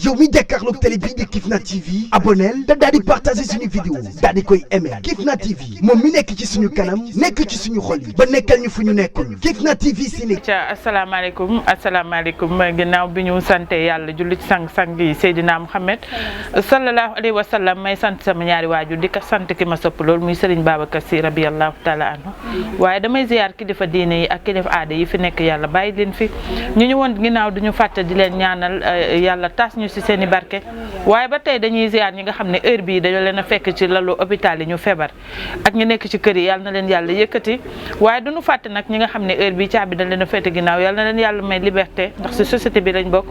yow mi jàkkaarloog télé bii di Kifna TV abonneel te daal di partager suñu vidéo daal di koy aimer Kifna TV moom mi nekk ci suñu kanam nekk ci suñu xol yi ba nekkal ñu fu ñu nekkul Kifna TV Sénégal. asalaamaaleykum ginnaaw bi ñu sante yàlla julli ci sang yi Seydina Mouhamed sallallahu alayhi wa sallam may sant sama ñaari waajur di ko sant ki ma sopp loolu muy Serigne Babacar Sy rabiyallahu taala anhu waaye damay ziyaar kilifa diine yi ak kilifa aada yi fi nekk yàlla bàyyi leen fi ñu woon ginnaaw duñu fàtte di leen ñaanal yàlla tas ñu ci seen i barke waaye ba tey dañuy ziyaar ñi nga xam ne heure bii dañoo leen a fekk ci lalu hôpital yi ñu feebar ak ñu nekk ci kër yi yàlla na leen yàlla yëkkati waaye duñu fàtte nag ñi nga xam ne heure bii caabi dañ leen a fekk ginnaaw yàlla na leen yàlla may liberté ndax ci société bi lañ bokk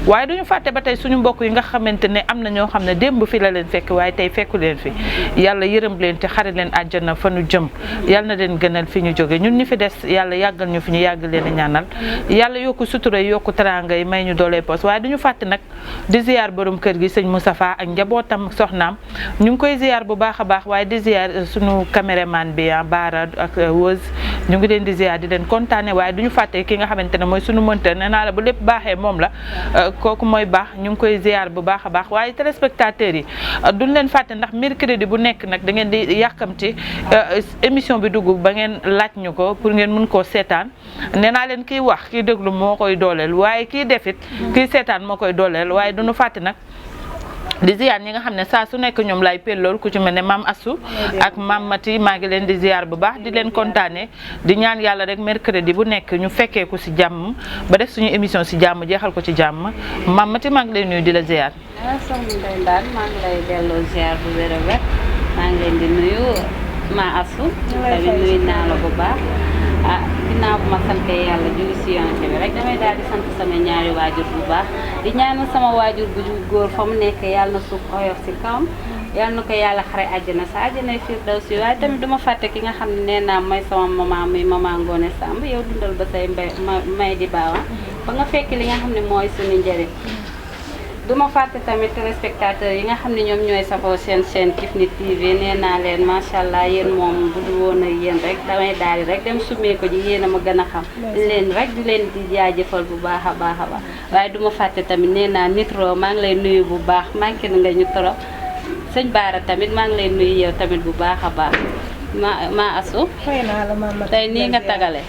waaye duñu fàtte ba tey suñu mbokk yi nga xamante ne am na ñoo xam ne démb fi la leen fekk waaye tey fekku leen fi yàlla yërëm leen te xarit leen àjjana fa nu jëm yàlla na leen gënal fi ñu jóge ñun ñi fi des yàlla yàggal ñu fi ñu yàgg leen a ñaanal yàlla yokku sutura yokku teranga yi may ñu doolee poos waaye duñu fàtte nag di ziyaar borom kër gi sëñ Moustapha ak njabootam soxnaam ñu ngi koy ziyaar bu baax a baax waaye di ziyaar suñu caméraman bi Baara ak Wëz ñu ngi leen di ziyaar di leen kontaane waaye duñu fàtte ki nga xamante ne mooy suñu mënta nee naa la bu lépp baaxee moom la kooku mooy baax ñu ngi koy ziyaar bu baax a baax waaye téléspectateurs yi duñ leen fàtte ndax mercredi bu nekk nag da ngeen di yàkkamti émission bi dugg ba ngeen laaj ñu ko pour ngeen mun koo seetaan nee naa leen kiy wax kiy déglu moo koy dooleel waaye kiy defit kiy seetaan moo koy dooleel waaye duñu fàtte nag di ziyaar ñi nga xam ne saa su nekk ñoom lay pellool ku ci mel ne maam Assou ak maam Mati maa ngi leen di ziyaar bu baax di leen kontaane di ñaan yàlla rek mercredi bu nekk ñu fekkee ko ci jàmm ba def suñu émission ci jàmm jeexal ko ci jàmm maam Mati maa ngi lay nuyu di la ziyaar. soxna Ndeye Ndane maa ngi lay delloo ziyaar bu wér a wér maa ngi leen di nuyu maa Assou tamit nuyu naa la bu baax ginnaaw bu ma sante yàlla julli si yonente bi rek damay daal di sant sama ñaari waajur bu baax di ñaanal sama waajur bu góor fa mu nekk yàlla na suuf oyof si kawam yàlla na ko yàlla xare àjjana sa àjjana firdawsi waaye tamit duma fàtte ki nga xam ne nee naa mooy sama maman muy maman Ngone Samb yow dundal ba say may di baawa ba nga fekk li nga xam ne mooy suñu njëriñ duma fàtte tamit téléspectateurs yi nga xam ne ñoom ñooy safoo seen chaîne Kifne TV nee naa leen macha allah yéen moom bu dul woon ak yéen rek damay daal di rek dem sumee ko ji yéen a ma gën a xam di leen rek di leen di jaajëfal bu baax a baax a baax waaye duma fàtte tamit nee naa Nitro maa ngi lay nuyu bu baax manqué na nga ñu torop sëñ Baara tamit maa ngi lay nuyu yow tamit bu baax a baax ma Assou tey nii nga tagale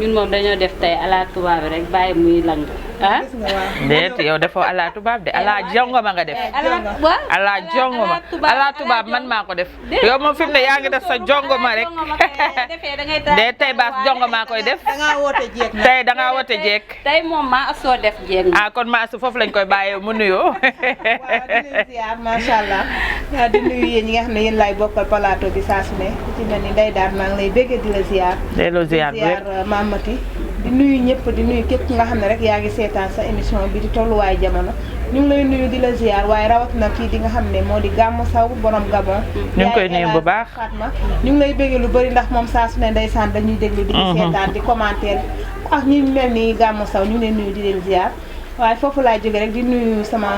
ñun moom dañoo def tey ala tubaab rek bàyyi muy lang déet yow defoo ala tubaab de ala jongoma nga def ala jongoma ala tubaab man maa ko def yow moom fi mu ne yaa ngi def sa jongoma rek de tey baas jongoma koy def tey da ngaa wote jeeg tey moom ma Assou def jeeg kon ma Assou foofu lañ koy bàyyee mu nuyoo macha allah di nuyu yéen ñi nga xam ne yéen laay bokkal plateau bi saa su ne ku ci mel ni Ndeye Ndane maa ngi lay bégg di la ziar delloo ziar Mame Mati di nuyu ñëpp di nuyu képp nga xam ne rek yaa ngi seetaan sa émission bi di tolluwaay jamono ñu ngi lay nuyu di la ziar waaye rawat na kii di nga xam ne moo di Gamou Sow borom Gabon ñu ngi koy nuyu bu baax Fatma ñu ngi lay bégg lu bëri ndax moom saa su ne ndeysaan dañuy déglu di ñu seetaan di commentaire ak ñi mel ni Gamou Sow ñu ngi leen nuyu di leen ziar waaye foofu laay jóge rek di nuyu sama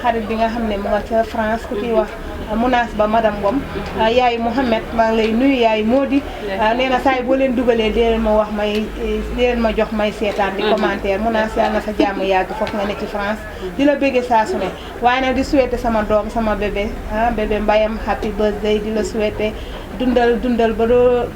xarit bi nga xam ne mu nga ca France ku ciy wax Mounas Ba madame Ngom yaayu Mouhamed maa ngi lay nuyu yaayu Modi nee na saa yi boo leen dugalee di leen ma wax may di leen ma jox may seetaan di commentaire Mounas yàlla na sa jàmm yàgg foofu nga ne ci France di la bëggee saa su ne waaye nag di souhaiter sama doom sama bébé bébé Mbayam happy birthday di la souhaiter dundal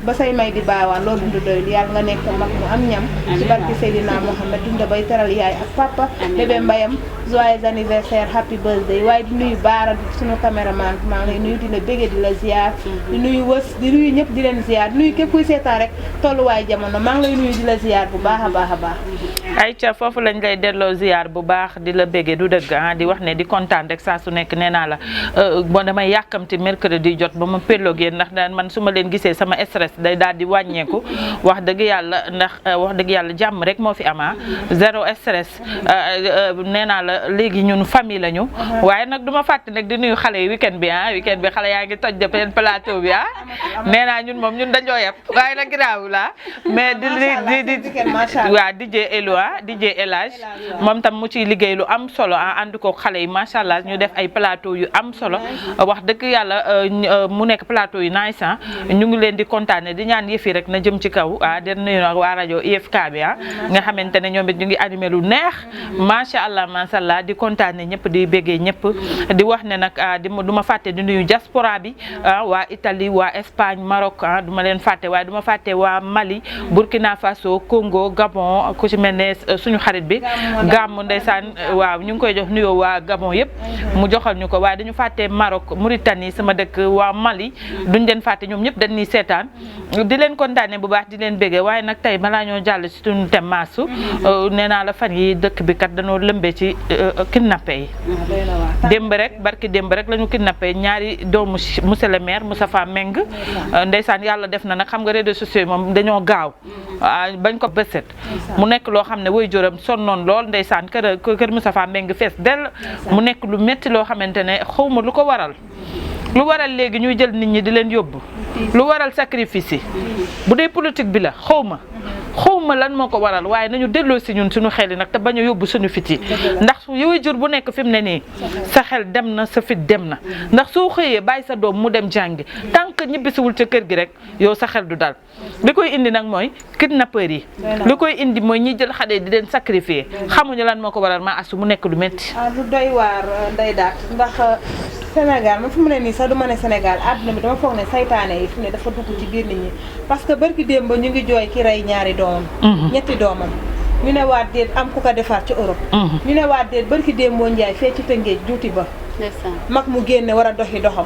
ba say may di baawaan loolu dund doyul yàlla nga nekk mag mu am ñam ci barki Seydina Mohamed dunda bay teral yaay ak papa bébé Mbayam joyeux anniversaire happy birthday waaye di nuyu Baara suñu caméraman maa ngi lay nuyu di la bëggee di la ziar di nuyu wës di nuyu ñëpp di leen ziar di nuyu képp kuy seetaan rek tolluwaay jamono maa ngi lay nuyu di la ziar bu baax a baax a baax ayca foofu lañ lay delloo ziar bu baax di la bëggee du dëgg di wax ne di kontaan rek saa su nekk nee naa la bon damay yàkkamti mercredi jot ba ma pelloogee ndax man su ma leen gisee sama stress day daal di wàññeeku wax dëgg yàlla ndax wax dëgg yàlla jàmm rek moo fi ama zéro stress nee naa la léegi ñun famille lañu waaye nag du ma fàtte nag di nuyu xale yi weekend bi weekend bi xale yaa ngi toj de plateau bi nee naa ñun moom ñun dañoo yeb waaye nag giraawu la mais di waa DJ Elo DJ El Hadj moom tam mu ciy liggéey lu am solo ànd ko xale yi macha allah ñu def ay plateau yu am solo wax dëgg yàlla mu nekk plateau yu nice ñu ngi leen di kontaane di ñaan yëf yi rek na jëm ci kaw di nuyu ak waa rajo IFK bi nga xamante ne ñoom it ñu ngi animé lu neex macha allah di kontaane ñëpp di béggee ñëpp di wax ne nag du ma fàtte di nuyu diaspora bi waa Italie waa Espagne Maroc du ma leen fàtte waaye du ma fàtte waa Mali Burkina Faso Congo Gabon ku ci mel ne suñu xarit bi Gàmmu ndeysaan waaw ñu ngi koy jox nuyoo waa Gabon yëpp mu joxal ñu ko waaye dañu fàtte Maroc Mauritanie sama dëkk waa Mali duñ leen fàtte ñoom ñëpp dañ ñuy seetaan di leen kontaane bu baax di leen béggee waaye nag tey balaa ñoo jàll ci suñu thème maasu nee naa la fan yi dëkk bi kat dañoo lëmbee ci kidnappé yi démb rek barki démb rek la ñu kidnappé ñaari doomu monsieur le maire Moustapha Meng ndeysaan yàlla def na nag xam nga réseaux sociaux yi moom dañoo gaaw bañ ko bëset mu nekk loo xam ne way joram sonnoon lool ndeysaan kër Moustapha Meng fees dell mu nekk lu métti loo xamante ne xawma lu ko waral léegi ñuy jël nit ñi di leen yóbbu lu waral sacrifice yi bu dee politique bi la xawma lan moo ko waral waaye nañu delloo si ñun suñu xel yi nag te bañ a yóbbu suñu fit yi ndax yooyu jur bu nekk fi mu ne nii sa xel dem na sa fit dem na ndax soo xëyee bàyyi sa doom mu dem jàngi tant que ñibbisiwul ca kër gi rek yow sa xel du dal li koy indi nag mooy kidnappeur yi li koy indi mooy ñi jël xale di leen sacrifier xamuñu lan moo ko waral ma asu mu nekk lu métti lu doy waar Ndeye Daat ndax Sénégal man fu mu ne nii sax du ma ne Sénégal àdduna bi dama foog ne saytaane yi fu ne dafa dugg ci biir nit ñi parce que barki démb ñu ngi jooy ki rey ñaari doomam ñetti doomam ñu ne waat déet am ku ko defar ci Europe ñu ne waat déet barki démboo Njaay fee ci Tëngéej juuti ba mag mu génne war a doxi doxam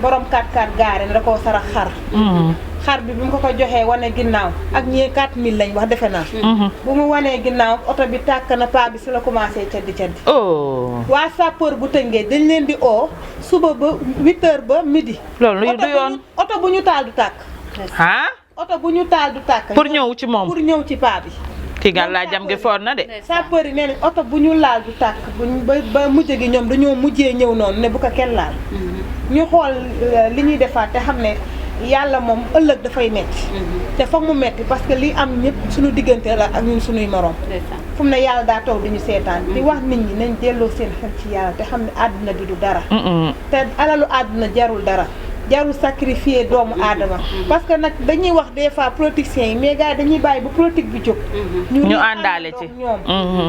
borom 4x4 gaare ne da koo sarax xar bi mu ko joxee wane ginnaaw ak ñee 4000 lañ wax defe naa bu mu wanee ginnaaw oto bi tàkk na paa bi si la commencé caddi waa sapeur bu Tëngéej dañ leen di oo suba ba 8h ba midi loolu du yoon oto bu ñu taal du tàkk oto bu ñu taal du tàkk pour ñëw ci moom pour ñëw ci paa bi kii nga laa jam gi foor na de sapeur yi nee nañ oto bu ñu laal du tàkk ba mujj gi ñoom dañoo mujjee ñëw noonu ne bu ko kenn laal ñu xool li ñuy defaat te xam ne yàlla moom ëllëg dafay metti te foog mu metti parce que li am ñëpp suñu diggante la ak ñun suñuy morom fu mu ne yàlla daa toog di ñu seetaan di wax nit ñi nañ delloo seen xel ci yàlla te xam ne àdduna bi du dara te alalu àdduna jarul dara jarul sacrifier doomu aadama parce que nag dañuy wax des fois politiciens yi mais gars yi dañuy bàyyi ba politique bi jóg ñu àndaale ci ñoom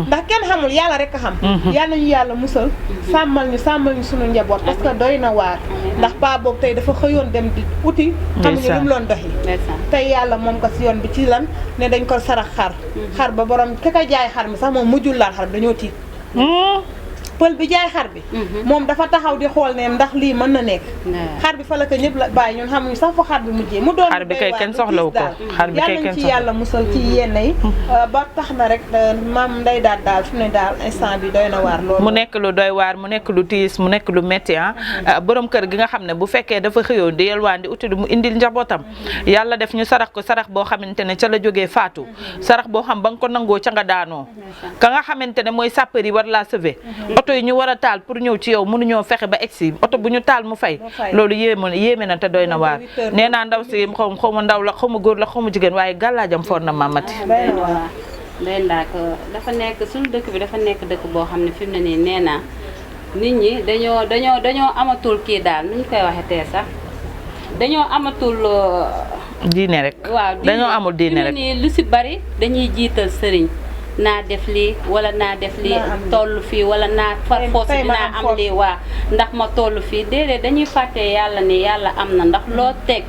ndax kenn xamul yàlla rek a xam yàlla nañu yàlla musal sàmmal ñu suñu njaboot parce que doy na waar ndax paa boobu tey dafa xëyoon dem di uti xamuñu lu mu loon doxi tey yàlla moom ko si yoon bi ci lan ne dañ ko sarax xar ba borom ki ko jaay xar mi sax moom mujjul laal xar bi dañoo tiit pël bi jaay xar bi moom dafa taxaw di xool ne ndax lii mën na nekk xar bi fa la ko ñëpp la bàyyi ñun xamuñu sax fa xar bi mujjee mu doon xar bi kay kenn soxlawu ko xar bi kay kenn ci yàlla musal ci yenn yi ba tax na rek maam Ndeye Daat daal fu ne daal instant bi doy na waar loolu mu nekk lu doy waar mu nekk lu tiis mu nekk lu métti borom kër gi nga xam ne bu fekkee dafa xëyoon di yelwaan di uti du mu indil njabootam yàlla def ñu sarax ko sarax boo xamante ne ca la jógee faatu sarax boo xam ba nga ko nangoo ca nga daanoo ka nga xamante ne mooy sapeur yi war laa sauver oto yi ñu war a taal pour ñëw ci yow mënuñoo fexe ba egsi oto bu ñu taal mu fay loolu yéeme na te doy na waar nee naa ndaw si xaw ma ndaw la xaw ma góor la xaw ma jigéen waaye gàllaajam foor na mamati day ndaak dafa nekk suñu dëkk bi dafa nekk dëkk boo xam ne fi mu ne nii nee naa nit ñi dañoo amatul kii daal nuñ koy waxe tee sax dañoo amatul diine rek waaw dañoo amul diine rek nii lu si bari dañuy jiital sëriñ naa def lii wala naa def lii toll fii wala naa force dinaa am lii waa ndax ma toll fii déedéet dañuy fàtte yàlla ni yàlla am na ndax loo teg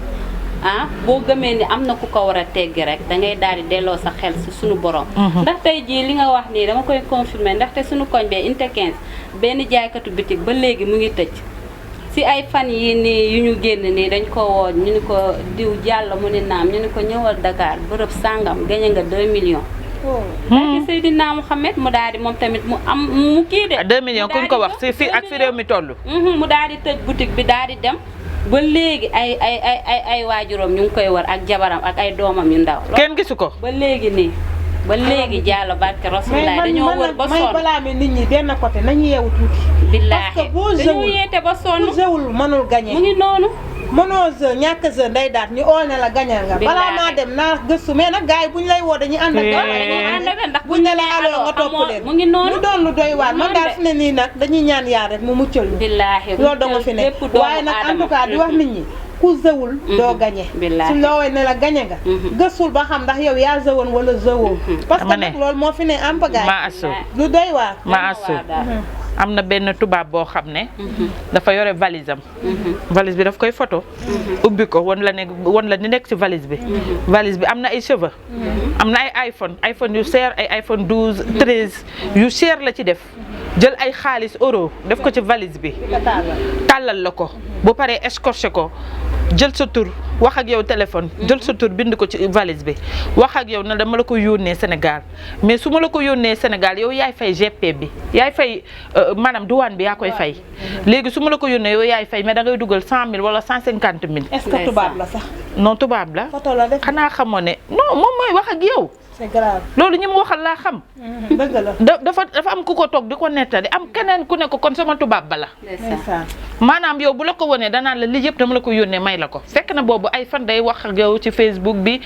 boo gëmee ni am na ku ko war a teggi rek da ngay daal di delloo sa xel si suñu borom ndax tey jii li nga wax nii dama koy confirmer ndaxte suñu koñ bee unité 15 benn jaaykatu bitig ba léegi mu ngi tëj si ay fan yi nii yu ñu génn nii dañ ko woo ñu ni ko diw jàll mu ni naam ñu ni ko ñëwal Dakar bërëb sàngam gañe nga 2 millions barke Seydina Mouhamed mu daal di moom tamit mu am mu kii de 2 millions kuñ ko wax si fii ak fi réew mi toll mu daal di tëj boutique bi daal di dem ba léegi ay waajuram ñu ngi koy war ak jabaram ak ay doomam yu ndaw kenn gisu ko ba léegi nii ba léegi jàll barke Rasulullah dañoo wër ba sonn balaa mi nit ñi benn côté nañu yeewu tuuti billaahi dañoo yeete ba sonn jëwul mënul gagné mu ngi noonu mënoo jeune ñàkk jeune day daat ñu oo ne la gañal nga balaa maa dem naa gëstu mais nag gars yi buñ lay woo dañuy ànd ak ndax buñ ne la aloo nga topp leen mu ngi noonu mu doon lu doy waar man daal fi ne nii nag dañuy ñaan yaar rek mu muccal ñu billaahi loolu doo nga fi ne waaye nag en tout cas di wax nit ñi ku zëwul doo gañe su loowee ne la gañe nga gëstul ba xam ndax yow yaa zëwoon wala zëwoo parce que nag loolu moo fi ne am pagaay ma asu lu doy waar ma asu am na benn tubaab boo xam ne dafa yore valise am valise bi daf koy photo ubbi ko won la ni nekk ci valise bi am na ay cheveux am na ay iPhone yu cher ay iPhone 12 13 yu cher la ci def jël ay xaalis euro def ko ci valise bi tàllal la ko bu paree escorché ko jël sa tur wax ak yow téléphone jël sa tur bind ko ci valise bi wax ak yow na dama la ko yónnee Sénégal mais su ma la ko yónnee Sénégal yow yaay fay GP bi yaay fay maanaam douane bi yaa koy fay léegi su ma la ko yónnee yow yaay fay mais da ngay dugal 100 000 wala 150 000. est-ce que tubaab la sax. non tubaab la. photo la def xanaa xamoo ne non moom mooy wax ak yow. c'est grave loolu ñi mu waxal laa xam. dëgg la dafa am ku ko toog di ko nettali am keneen ku ne ko kon sama tubaab ba la. maanaam yow bu la ko wonee danaan la li yëpp dama la ko yónnee may la ko fekk na boobu ay fan day wax ak yow ci Facebook bi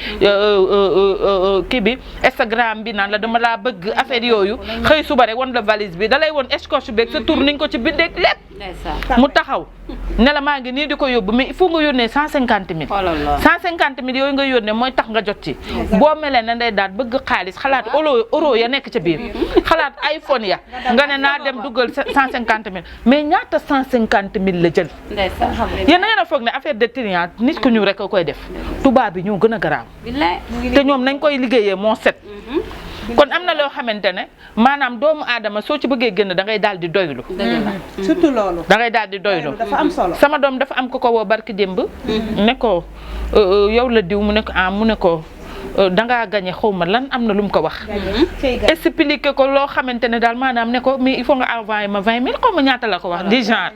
kii bi Instagram bi naan la dama laa bëgg affaire yooyu xëy suba rek won la valise bi dalay won escorte beeg sa tur niñ ko ci bindeeg lépp. mu taxaw ne la maa ngi nii di ko yóbbu mais il faut nga yónnee 150 000. 150 000 yooyu nga yónnee mooy tax nga jot ci. boo melee ne day daal bëgg xaalis xalaat euro ya nekk ca biir xalaat iPhone ya nga ne naa dem dugal 150 000 mais ñaata 150 000 la jël. yéen na ngeen a foog ne affaire de triant nit ku ñu rek a koy def tubaab bi ñoo gën a garaaw. te ñoom nañ koy liggéeyee moo set. kon am na loo xamante ne maanaam doomu aadama soo ci bëggee génn da ngay daal di doylu. surtout loolu. da ngay daal di doylu dafa am solo. sama doom dafa am ko ko woo barki démb. ne ko yow la diw mu ne ko mu ne ko dangaa gañe xaw ma lan am na lu mu ko wax. expliqué ko loo xamante ne daal maanaam ne ko mais il faut nga envoyé ma 20 000 xaw ma ñaata la ko wax. di genre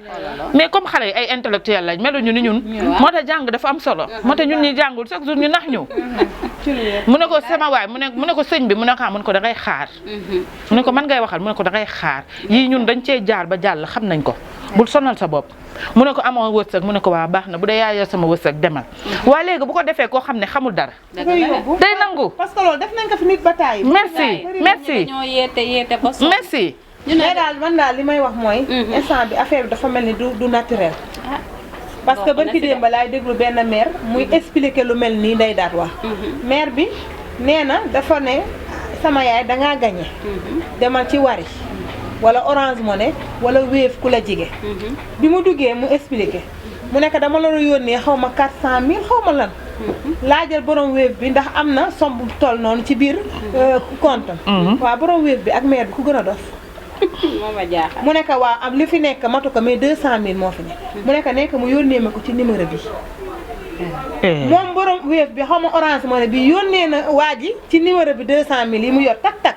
mais comme xale yi ay intellectuel lañ meluñu ni ñun. moo tax jàng dafa am solo. moo tax ñun ñi jàngul chaque jour ñu nax ñu. mu ne ko sama waay mu ne ko sëñ bi mu ne ko mu ne ko da ngay xaar. mu ne ko man ngay waxal mu ne ko da ngay xaar yii ñun dañ cee jaar ba jàll xam nañ ko bul sonal sa bopp. mu ne ko amoo wërsëg mu ne ko waa baax na bu dee yaa yor sama wërsëg demal waa léegi bu ko defee koo xam ne xamul dara. day nangu. parce que loolu def nañ ko fi nit ba taay. merci merci. mais daal man daal li may wax mooy. instant bi affaire bi dafa mel ni du naturel. parce que barki démb laay déglu benn maire muy expliquer lu mel nii nday daat wax. maire bi nee na dafa ne sama yaay dangaa gañe demal ci Wari wala Orange Money wala Wave ku la jige bi mu duggee mu expliqué mu nekk dama la yónnee xaw ma 400 000 xaw ma lan laajal borom Wave bi ndax am na somme bu toll noonu ci biir compte waaw borom Wave bi ak maire bi ku gën a dof mu nekk waa am li fi nekk matu ko mais 200 000 moo fi nekk mu nekk mu yónnee ma ko ci numéro bi moom borom Wave bi xaw ma Orange Money bi yónnee na waa ji ci numéro bi 200 000 yi mu yor tak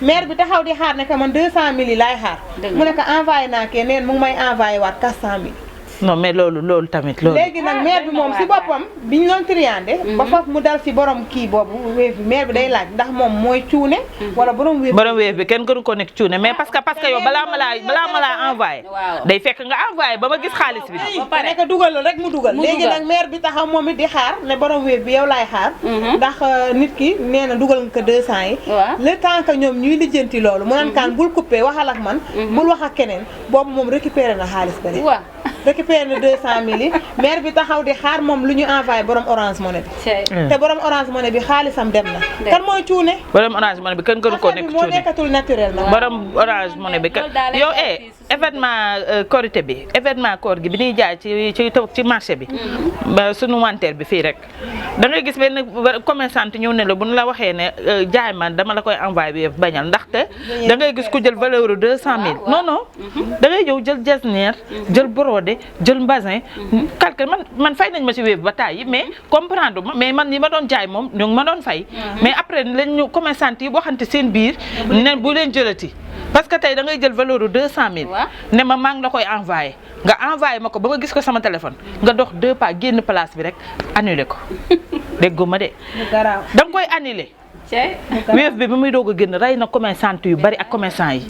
maire bi taxaw di xaar ne que man 200 000 yi laay xaar. mu ne ko envoyé naa kee neen mu ngi may envoyé waat 400 000. non mais loolu tamit loolu. léegi nag maire bi moom si boppam bi ñu doon triandé. ba foofu mu dal si borom kii boobu Wave bi maire bi day laaj ndax moom mooy cuune. wala borom Wave bi kenn gënu ko nekk cuune mais parce que yow balaa ma laa envoyé. day fekk nga envoyé ba ma gis xaalis bi. ba pare nekk dugal rek mu dugal. léegi nag maire bi taxaw moom it di xaar ne borom Wave bi yow laay xaar. ndax nit ki nee na dugal nga ko 200 yi. le temps que ñoom ñuy lijjanti loolu. mu naan kaan bul coupé waxal ak man. bul wax ak keneen boobu moom récupéré na xaalis ba récupéré na 200 000 yi maire bi taxaw di xaar moom lu ñu envoyé borom Orange Money bi. te borom Orange Money bi xaalisam dem na. kan mooy cuune. borom Orange Money bi kenn gënu ko nekk cuune moo nekkatul naturel na. borom Orange Money bi yow événement Korité bi événement koor gi bi ñuy jaay ci marché bi. sunu wanteer bi fii rek. da ngay gis benn commerçante ñëw ne la bu ñu la waxee ne jaay man dama la koy envoyé bi bañal ndaxte da ngay gis ku jël valeur 200 000 non da ngay ñëw jël jasneer jël brodé jël mbasin calque man fay nañ ma ci Wave ba taay mais comprendre ma mais man yi ma doon jaay moom ñu ngi ma doon fay mais après lañ ñu commerçante yi waxante seen biir ne bu leen jëlati parce que tey da ngay jël valeur 200 000 ne ma maa ngi la koy envoyé nga envoyé ma ko ba ma gis ko sama téléphone nga dox 2 pas génn place bi rek annulé ko déggu ma de da nga koy annulé Wave bi muy doog a génn rey na commerçant yu bari ak commerçant yi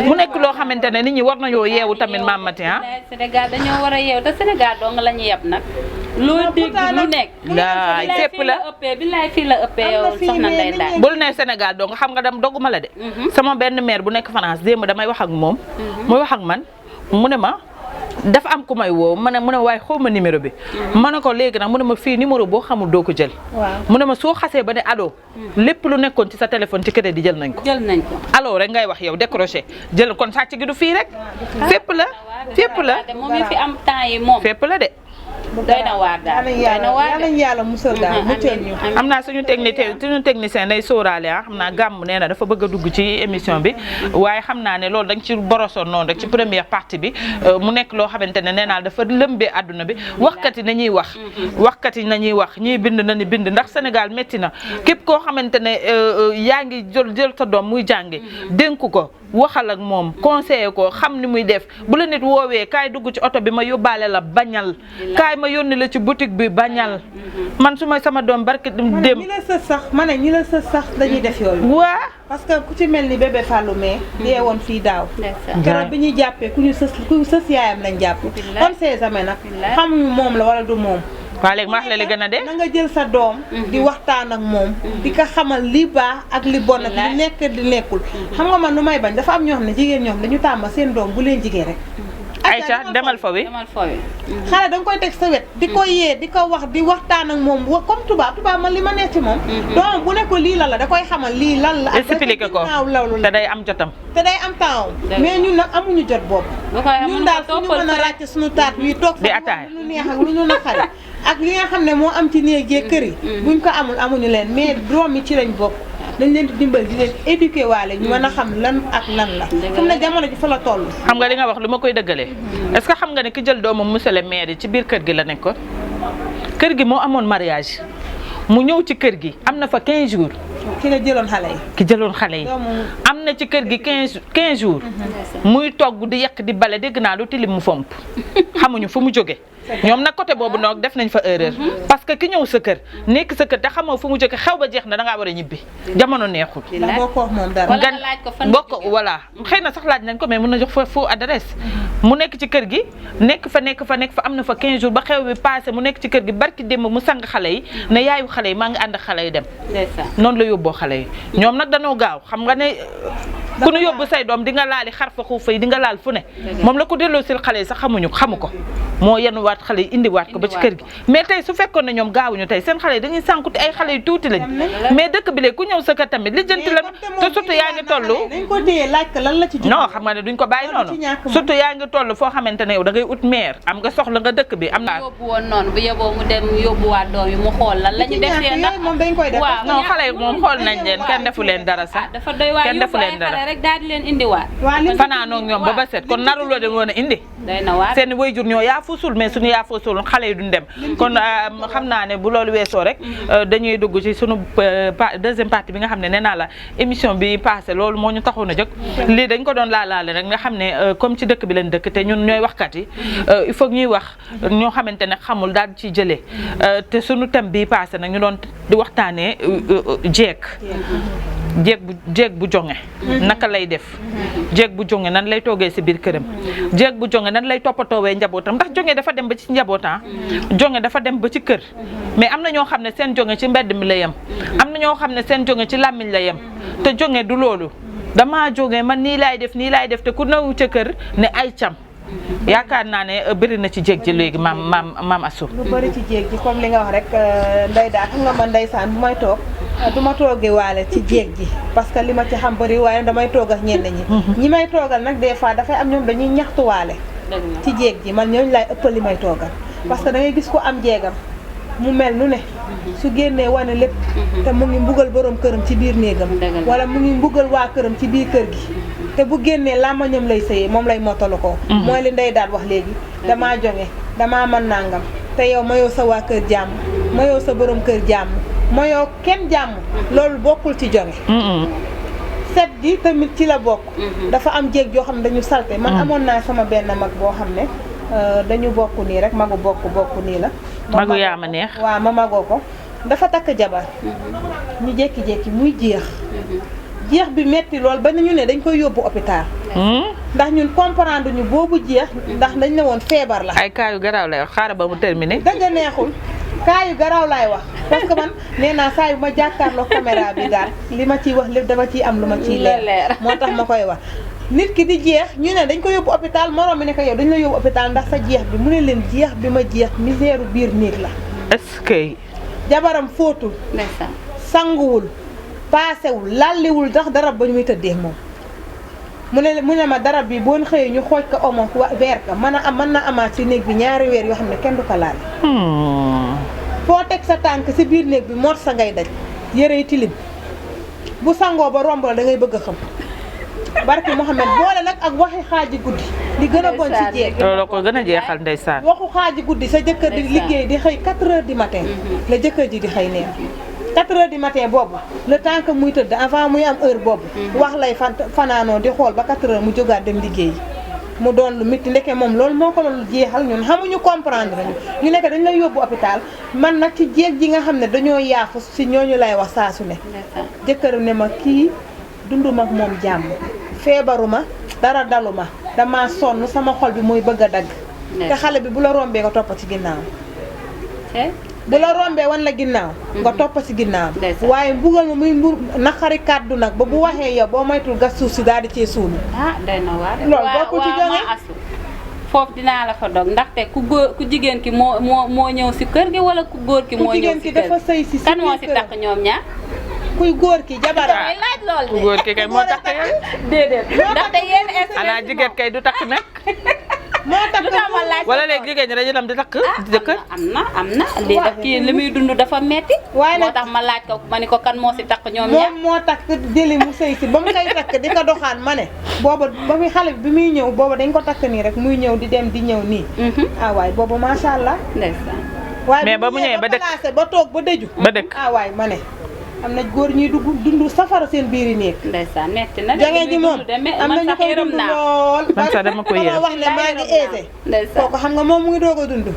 mu nekk loo xamante ne nit ñi war nañoo yeewu tamit Mame Maty Sénégal dañoo war a yeewu te Sénégal doo nga la ñu yeb nag loo dégg lu nekk laay fépp la billaay fii la ëppee yow soxna Ndeye Ndane bul ne Sénégal doo nga xam nga dem dogguma la de sama benn maire bu nekk France démb damay wax ak moom muy wax ak man mu ne ma dafa am ku may woo mu ne waaye xaw ma numéro bi ma ne ko léegi nag mu ne ma fii numéro boo xamul doo ko jël mu ne ma soo xasee ba ne allo lépp lu nekkoon ci sa téléphone ci crédit jël nañ ko allo rek ngay wax yow décroché jël kon sàcc gi du fii rek fépp la moom mi fi am temps yi moom fépp la de doy na waar daal yàlla musal daal muccal ñu am naa suñu technicien day sóoraale xam naa gàmm nee na dafa bëgg a dugg ci émission bi waaye xam naa ne loolu dañ ci borosoon noonu rek ci première partie bi mu nekk loo xamante ne nee naa dafa lëmbee àdduna bi waxkat yi nañuy wax ñiy bind nañu bind ndax Sénégal métti na képp koo xamante ne yaa ngi jël sa doom muy jàngi dénk ko waxal ak moom conseiller ko xam ni muy def bu la nit woowee kaay dugg ci oto bi ma yóbbaale la bañal kaay ma yónni la ci boutique bi bañal man su ma sama doom barke dem ñi la sës sax ñi la sës sax dañuy def yooyu waa parce que ku ci mel ni bébé Fallou mais dee woon fii daaw keroog bi ñuy jàppee ku sës yaayam lañ jàpp on sait jamais nag xamuñu moom la wala du moom waa léegi ma wax la li gën a dee na nga jël sa doom di waxtaan ak moom di ko xamal li baax ak li bon ak li nekk di nekkul xam nga man nu may bañ dafa am ñoo xam ne jigéen ñoo xam dañu tàmm seen doom bu leen jigéen rek Aïcha demal fa wi xale da nga koy teg sa wet di ko yee di ko wax di waxtaan ak moom comme tubaab man li ma nekk ci moom doom bu ne ko lii lan la da koy xamal lii lan la expliqué ko te day am jotam te day am temps mais ñun nag amuñu jot boobu ñun daal fu ñu mën a ràcc suñu taat wi toog di ataay lu neex ak lu ñu naqari ak li nga xam ne moo am ci néeg yi kër yi buñ ko amul amuñu leen mais doom yi ci lañ bokk dañ leen di dimbal di leen éduquer waale ñu mën a xam lan ak lan la fu mu ne jamono ji fa la toll xam nga li nga wax lu ma koy dëggalee est-ce que xam nga ne ki jël doomam monsieur le maire yi ci biir kër gi la nekkoon kër gi moo amoon mariage mu ñëw ci kër gi am na fa 15 jours ki la jëloon xale yi ki jëloon xale yi am na ci kër gi 15 jours muy togg di yekk di bale dégg naa lu tilim mu fomp xamuñu fu mu jóge ñoom nag côté boobu noonu def nañ fa erreur parce que ki ñëw sa kër nekk sa kër te xamoo fu mu jóge xew ba jeex na dangaa war a ñibbi jamono neexul bokk voilà xëy na sax laaj nañ ko mais mën na jox fa faux adresse mu nekk ci kër gi nekk fa am na fa 15 jours ba xew bi passé mu nekk ci kër gi barki démb mu sang xale yi ne yaayu xale yi maa ngi ànd ak xale yi dem noonu la yóbboo xale yi ñoom nag danoo gaaw xam nga ne ku nu yóbbu say doom di nga laali xar fa xuufa yi di nga laal fu ne moom la ko delloo sil xale yi sax xamu ko moo yenuwaat xale yi indiwaat ko ba ci kër gi mais tey su fekkoon ne ñoom gaawuñu tey seen xale yi dañuy sànkuti ay xale yu tuuti lañ mais dëkk bi léegi ku ñëw sa kër tamit li jënti la te surtout yaa ngi toll non xam nga ne duñ ko bàyyi noonu surtout yaa ngi toll foo xamante ne yow da ngay ut maire am nga soxla nga dëkk bi am naa yóbbu woon noonu bu yeboo mu dem yóbbuwaat doom yi mu xool lan la ñu def leen waaw non xale yi moom xool nañ leen kenn defu leen dara sax dafa doy waar kenn defu leen dara rek daal di leen indiwaat fanaanoog ñoom ba set kon naruloo de woon a indi seen wayjur ñoo yaa fusul mais suñu yaa fusul xale yi duñ dem kon xam naa ne bu loolu weesoo rek dañuy dugg ci sunu deuxième partie bi nga xam ne nee naa la émission bi passé loolu moo ñu taxoon a jóg lii dañ ko doon laalaale rek nga xam ne comme ci dëkk bi leen dëkk te ñun ñooy waxkat yi il faut ñuy wax ñoo xamante ne xamul daal ci jëlee te sunu thème bi passé nag ñu doon di waxtaanee jeeg bu jonge naka lay def jeeg bu jonge nan lay toogee si biir këram jeeg bu jonge nan lay toppatoowee njabootam ndax jonge dafa dem ba ci njabootam jonge dafa dem ba ci kër mais am na ñoo xam ne seen jonge ci mbedd mi la yem am na ñoo xam ne seen jonge ci làmmiñ la yem te jonge du loolu damaa jonge man nii laay def te ku nawu ca kër ne ay cam yaakaar naa ne bëri na ci jéeg ji léegi maam Assou lu bëri ci jéeg ji comme li nga wax rek nday daa xam nga man ndeysaan bu may toog du ma toogee waale ci jéeg ji parce que li ma ci xam bëri waaye damay toog ak ñenn ñi may toogal nag des fois dafay am ñoom dañuy ñaxtu waale ci jéeg ji man ñooñu laay ëppal li may toogal parce que da ngay gis ko am jéegam mu mel nu ne su génnee wane lépp te mu ngi mbugal borom këram ci biir néegam wala mu ngi mbugal waa këram ci biir kër gi te bu génnee làmmañam lay sëyee moom lay mottalu ko mooy li ndey daal wax léegi damaa jonge damaa mën nangam te yow mayoo sa waa kër jàmm mayoo sa borom kër jàmm mayoo kenn jàmm loolu bokkul ci jonge set gi tamit ci la bokk dafa am jéeg joo xam ne dañu salte man amoon naa sama benn mag boo xam ne dañu bokk nii rek magu bokk nii la magu yaa ma neex waaw ma magoo ko dafa takk jabar ñu jékki-jékki muy jeex bi metti lool ba ñu ne dañ koy yóbbu hôpital ndax ñun comprendre ñu boobu jeex ndax dañ ne woon feebar la ay cas yu garaaw lay wax xaaral ba mu terminé dëgg neexul cas yu garaaw laay wax parce que man nee naa saa yu ma jàkkaarloo caméra bi daal li ma ciy wax lépp dama ciy am lu ma ciy leer moo tax ma koy wax nit ki di jeex ñu ne dañ ko yóbbu hôpital moroom mi ne ko yow dañ la yóbbu hôpital ndax sa jeex bi mu ne leen jeex bi ma jeex misère biir néeg la est-ce que jabaram fóotul sanguwul paasewul lalliwul ndax darab ba ñu muy tëddee moom mu ne ma darab bi boo xëyee ñu xooj ko omo weer ka mën na amaat ci néeg bi ñaari weer yoo xam ne kenn du ko laal foo teg sa tànk ci biir néeg bi mor sa ngay daj yërey tilim bu sangoo ba romb la da ngay bëgg a xam barki Mouhamed boole nag ak waxi xaaji guddi li gën a bon ci jeeg loolu ko gën a jeexal ndeysaan waxu xaaji guddi sa jëkkër di liggéey di xëy 4 heures du matin la jëkkër ji di xëy neen 4 heures du matin boobu le temps que muy tëdd avant muy am heure boobu wax lay fanaanoo di xool ba 4 heures mu jógaat dem liggéey mu doon lu métti ndeke moom loolu moo ko doon jeexal ñun xamuñu comprendre ñu nekk dañ lay yóbbu hôpital man nag ci jéeg ji nga xam ne dañoo yaafu si ñooñu lay wax saa su ne jëkkër ne ma kii dunduma ak moom jàmm feebaruma dara daluma dama sonn sama xol bi muy bëgg a dagg te xale bi bu la rombee nga topp ci ginnaaw bu la rombee wan la ginnaaw nga topp ci ginnaaw waaye mbugal ma muy naqari kàddu nag ba bu waxee yow boo moytul gas suuf si daal di cee suul day na waar loolu bokku ci jóge foofu dinaa la fa dog ndaxte ku jigéen ki moo ñëw si kër gi wala ku góor ki moo ñëw si kër gi dafa sëy si kan moo si takk ñoom ñaar kuy góor ki jabaram ay laaj lool de ku góor ki kay moo takk yow déedéet ndaxte yéen xanaa jigéen kay du takk nag moo takk wala léegi jigéen ñi dañu dem di takk jëkkër am na lii daf kii li muy dund dafa metti waaye moo tax ma laaj ko ma ni ko kan moo si takk ñoom ñaar moom moo takk jëli mu sëy si ba mu koy takk di ko doxaan ma ne booba ba muy xale bi muy ñëw booba dañ ko takk nii rek muy ñëw di dem di ñëw nii waaye booba macha allah ndeysaan waaye mais ba mu ñëwee ba dëkk ba toog ba dëju ba dëkk waaye ma ne am na góor ñuy dund safara seen biiri néeg ndeysaan metti na jange ji moom am na ñu koy dund lool man sax dama ko yërëm wax ne maa ngi aisé kooku xam nga moom mu ngi doog a dund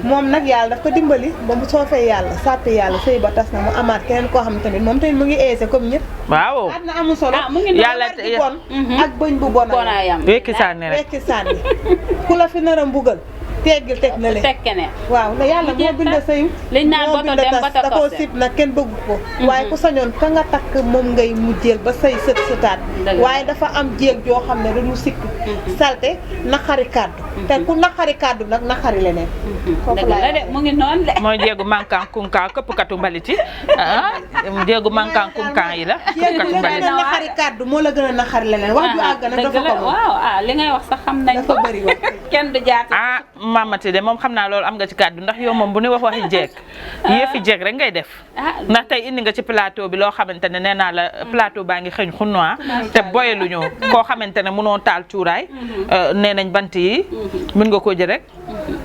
moom nag yàlla daf ko dimbali ba mu soofee yàlla sàppi yàlla sëy ba tas na mu amaat keneen koo xam tamit moom tamit mu ngi aisé comme ñëpp waaw àddina amul solo yàlla bu bon ak bëñ bu bon a yam wekki sànni rek wekki sànni ku la fi nar a mbugal teggil teg na le teg keneen waaw ne yàlla moo bind sëy liñ naan bato dem bato da koo sib nag kenn bëgg ko waaye ku sañoon ka nga takk moom ngay mujjeel ba sëy sëtaat waaye dafa am jéeg joo xam ne dañu sikk salte naqari kàddu te ku naqari kàddu nag naqari leneen dëgg la de mu ngi noonu de mooy jéegu mankan kunkan këpp katu mbaliti jéegu mankan kunkan yi la këpp katu mbaliti naqari kàddu moo la gën a naqari leneen wax ju àgg nag dafa ko waaw li ngay wax sax xam nañ ko dafa bëri wax kenn du jaar mamati de moom xam naa loolu am nga ci kàddu ndax yow moom bu ñu wax waxi jeeg yëfi jeeg rek ngay def ndax tey indi nga ci plateau bi loo xamante ne nee naa la plateau baa ngi xëñ xunnoa te boyeluñu koo xamante ne mënoo taal cuuraay nee nañ bant yi mën nga koo jël rek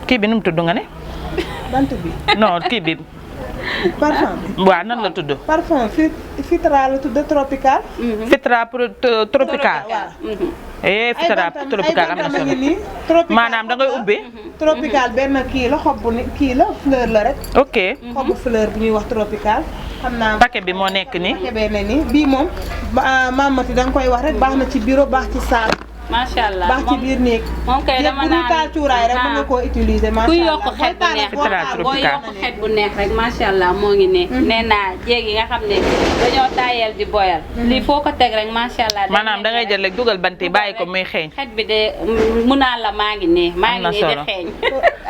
kii bi nu mu tudd nga ne bant bi non kii bi parfum bi waaw nan la tudd parfum fitra la tudd tropical fitra tropical fitra tropical am na solo maanaam da ngay ubbi tropical benn kii la xob bu kii la fleur la rek ok xobu fleur bu ñuy wax tropical xam naa paquet bi moo nekk nii paquet bee ne nii bii moom mamati da nga koy wax rek baax na ci bureau baax ci salle macha allah baax ci biir néeg moom kay dama naan taal cuuraay rek mën nga koo utiliser macha kuy allah yokk xet bu neex boo yokk xet bu neex rek macha allah moo ngi ne nee naa jéeg yi nga xam ne dañoo taayal di boyal lii foo ko teg rek macha allah maanaam da ngay jël rek dugal bant yi bàyyi ko muy xeeñ xet bi de mu naan la maa ngi ne maa ngi ne di xeeñ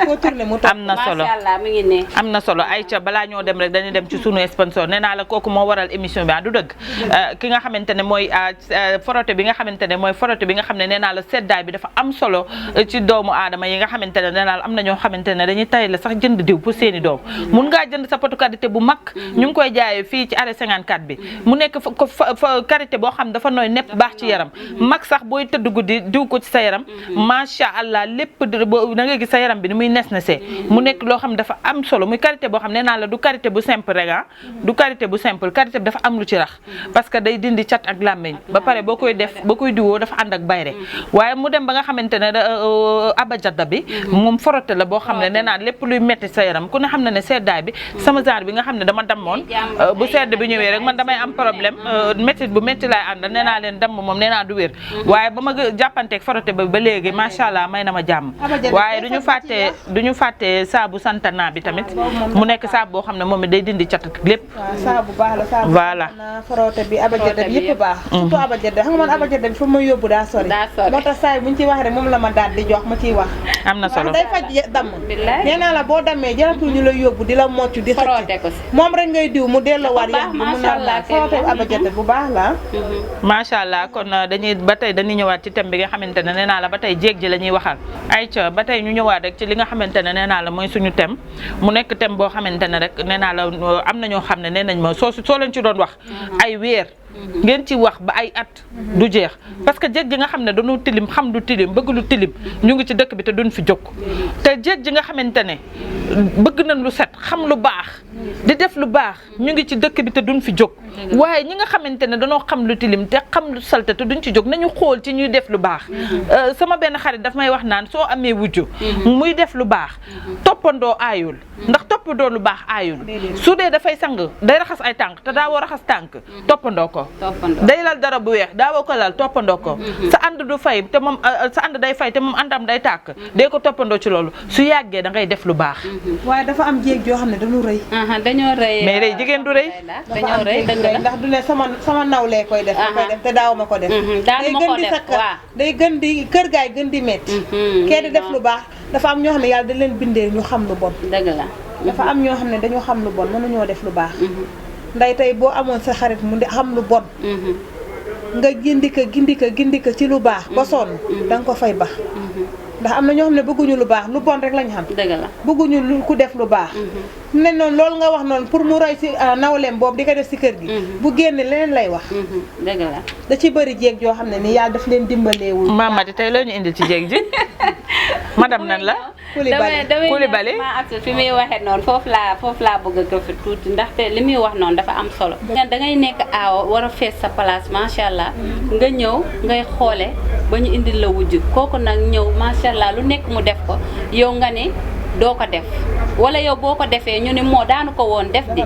foo tourné mu am na solo macha allah mi ngi ne am na solo Aïcha balaa ñoo dem rek dañuy dem ci sunu sponsor nee naa la kooku moo waral émission bi du dëgg ki nga xamante ne mooy forote bi nga xamante ne mooy forote bi nga xam ne nee naa la seddaay bi dafa am solo ci doomu aadama yi nga xamante ne nee naa la am na ñoo xamante ne dañuy tay la sax jënd diw pour seeni doom mun ngaa jënd sa potu karité bu mag ñu ngi koy jaayee fii ci arrêt 54 bi mu nekk fa karité boo xam dafa nooy nepp baax ci yaram mag sax booy tëdd guddi diw ko ci sa yaram macha allah lépp da ngay gis sa yaram bi ni muy nes nesee mu nekk loo xam dafa am solo muy karité boo xam nee naa la du karité bu simple rek du karité bu simple karité bi dafa am lu ci rax parce que day dindi cat ak làmmiñ ba pare boo koy def boo koy diwoo dafa ànd ak bayre waaye mu dem ba nga xamante ne abajada bi moom forote la boo xam ne nee naa lépp luy metti sa yaram ku ne xam ne ne seddaay bi sama genre bi nga xam ne dama dammoon bu sedd bi ñëwee rek man damay am problème métti bu métti laay àndal nee naa leen damm moom nee naa du wér waaye ba ma jàppanteeg forote ba léegi macha allah may na ma jàmm waaye duñu fàtte saabu santana bi tamit mu nekk saabu boo xam ne moom it day dindi cat lépp saabu baax la saabu voilà forote bi abajada bi yëpp baax surtout abajada xam nga man abajada bi fa ma yóbbu daa sori moo tax saa yi buñ ci wax rek moom la ma daal di jox ma ciy wax am na solo day faj damm nee naa la boo dammee jaratul ñu la yóbbu di la mocc di xëcc moom rek ngay diw mu delloowaat yax bi mu naan forote abajada bu baax la macha allah kon ba tey dañuy ñëwaat ci thème bi nga xamante ne nee naa la ba tey jéeg ji la ñuy waxal ayca ba tey ñu ñëwaat rek ci li nga xamante ne nee naa la mooy suñu thème mu nekk thème boo xamante ne rek nee naa la am na ñoo xam ne nee nañ ma soo leen ci doon wax ay weer ngeen ci wax ba ay at du jeex parce que jéeg ji nga xam ne dañoo tilim xam du tilim bëgg lu tilim ñu ngi ci dëkk bi te duñ fi jóg te jéeg ji nga xamante ne bëgg nañ lu set xam lu baax di def lu baax ñu ngi ci dëkk bi te duñ fi jóg waaye ñi nga xamante ne dañoo xam lu tilim te xam lu salte te duñ ci jóg nañu xool ci ñuy def lu baax sama benn xarit daf may wax naan soo amee wujju muy def lu baax toppandoo aayul ndax toppandoo lu baax aayul su dee dafay sang day raxas ay tànk te daa woo raxas tànk toppandoo ko day lal dara bu weex daa woo ko lal toppandoo ko sa ànd du fay te moom sa ànd day fay te moom àndam day tàkk day ko toppandoo ci loolu su yàggee da ngay def lu baax waaye dafa am jéeg joo xam ne dañu rëy dañoo rëy mais rëy jigéen du rëy dañoo rëy dëgg la ndax du ne sama nawlee koy def te daaw ma ko def day gën di sakka day gën di kër gaay gën di metti kee di def lu baax dafa am ñoo xam ne yàlla da leen bindee ñu xam lu bon dëgg la dafa am ñoo xam ne dañoo xam lu bon mënuñoo def lu baax nday tey boo amoon sa xarit mu di xam lu bon nga gindi ko ci lu baax ba sonn da nga ko fay bax ndax am na ñoo xam ne bëgguñu lu baax lu bon rek lañ xam dëgg la bëgguñu lu ku def lu baax ne noonu loolu nga wax noonu pour mu roy si nawleem boobu di ko def si kër gi bu génne leneen lay wax dëgg la da ci bëri jéeg joo xam ne ni yàlla daf leen dimbaleewul Mamadi tey loo ñu indil ci jéeg ji madame nan la Coulibaly ma ak fi muy waxee noonu foofu laa bëgg a gëf tuuti ndaxte li muy wax noonu dafa am solo da ngay nekk aawa war a fees sa place macha allah nga ñëw ngay xoole ba ñu indil la wujj kooku nag ñëw macha allah lu nekk mu def ko yow nga ne doo ko def wala yow boo ko defee ñu ne moo daanu ko woon def di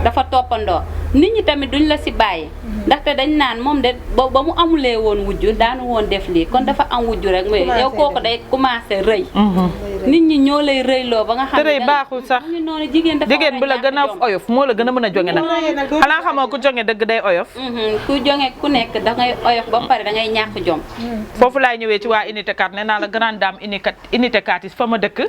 dafa toppandoo nit ñi tamit duñ la si bàyyi ndaxte dañ naan moom de ba mu amulee woon wujju daanu woon def lii kon dafa am wujju rek mais yow kooku day commencé rëy nit ñi ñoo lay rëyloo ba nga xam ne rëy baaxul sax noonu jigéen bi la gën a oyof moo la gën a mën a jonge nag xanaa xamoo ku jonge dëgg day oyof ku jonge ku nekk da ngay oyof ba pare da ngay ñàkk jom foofu laay ñëwee ci waa unité 4 nee naa la grande dame unité 4 yi fa ma dëkk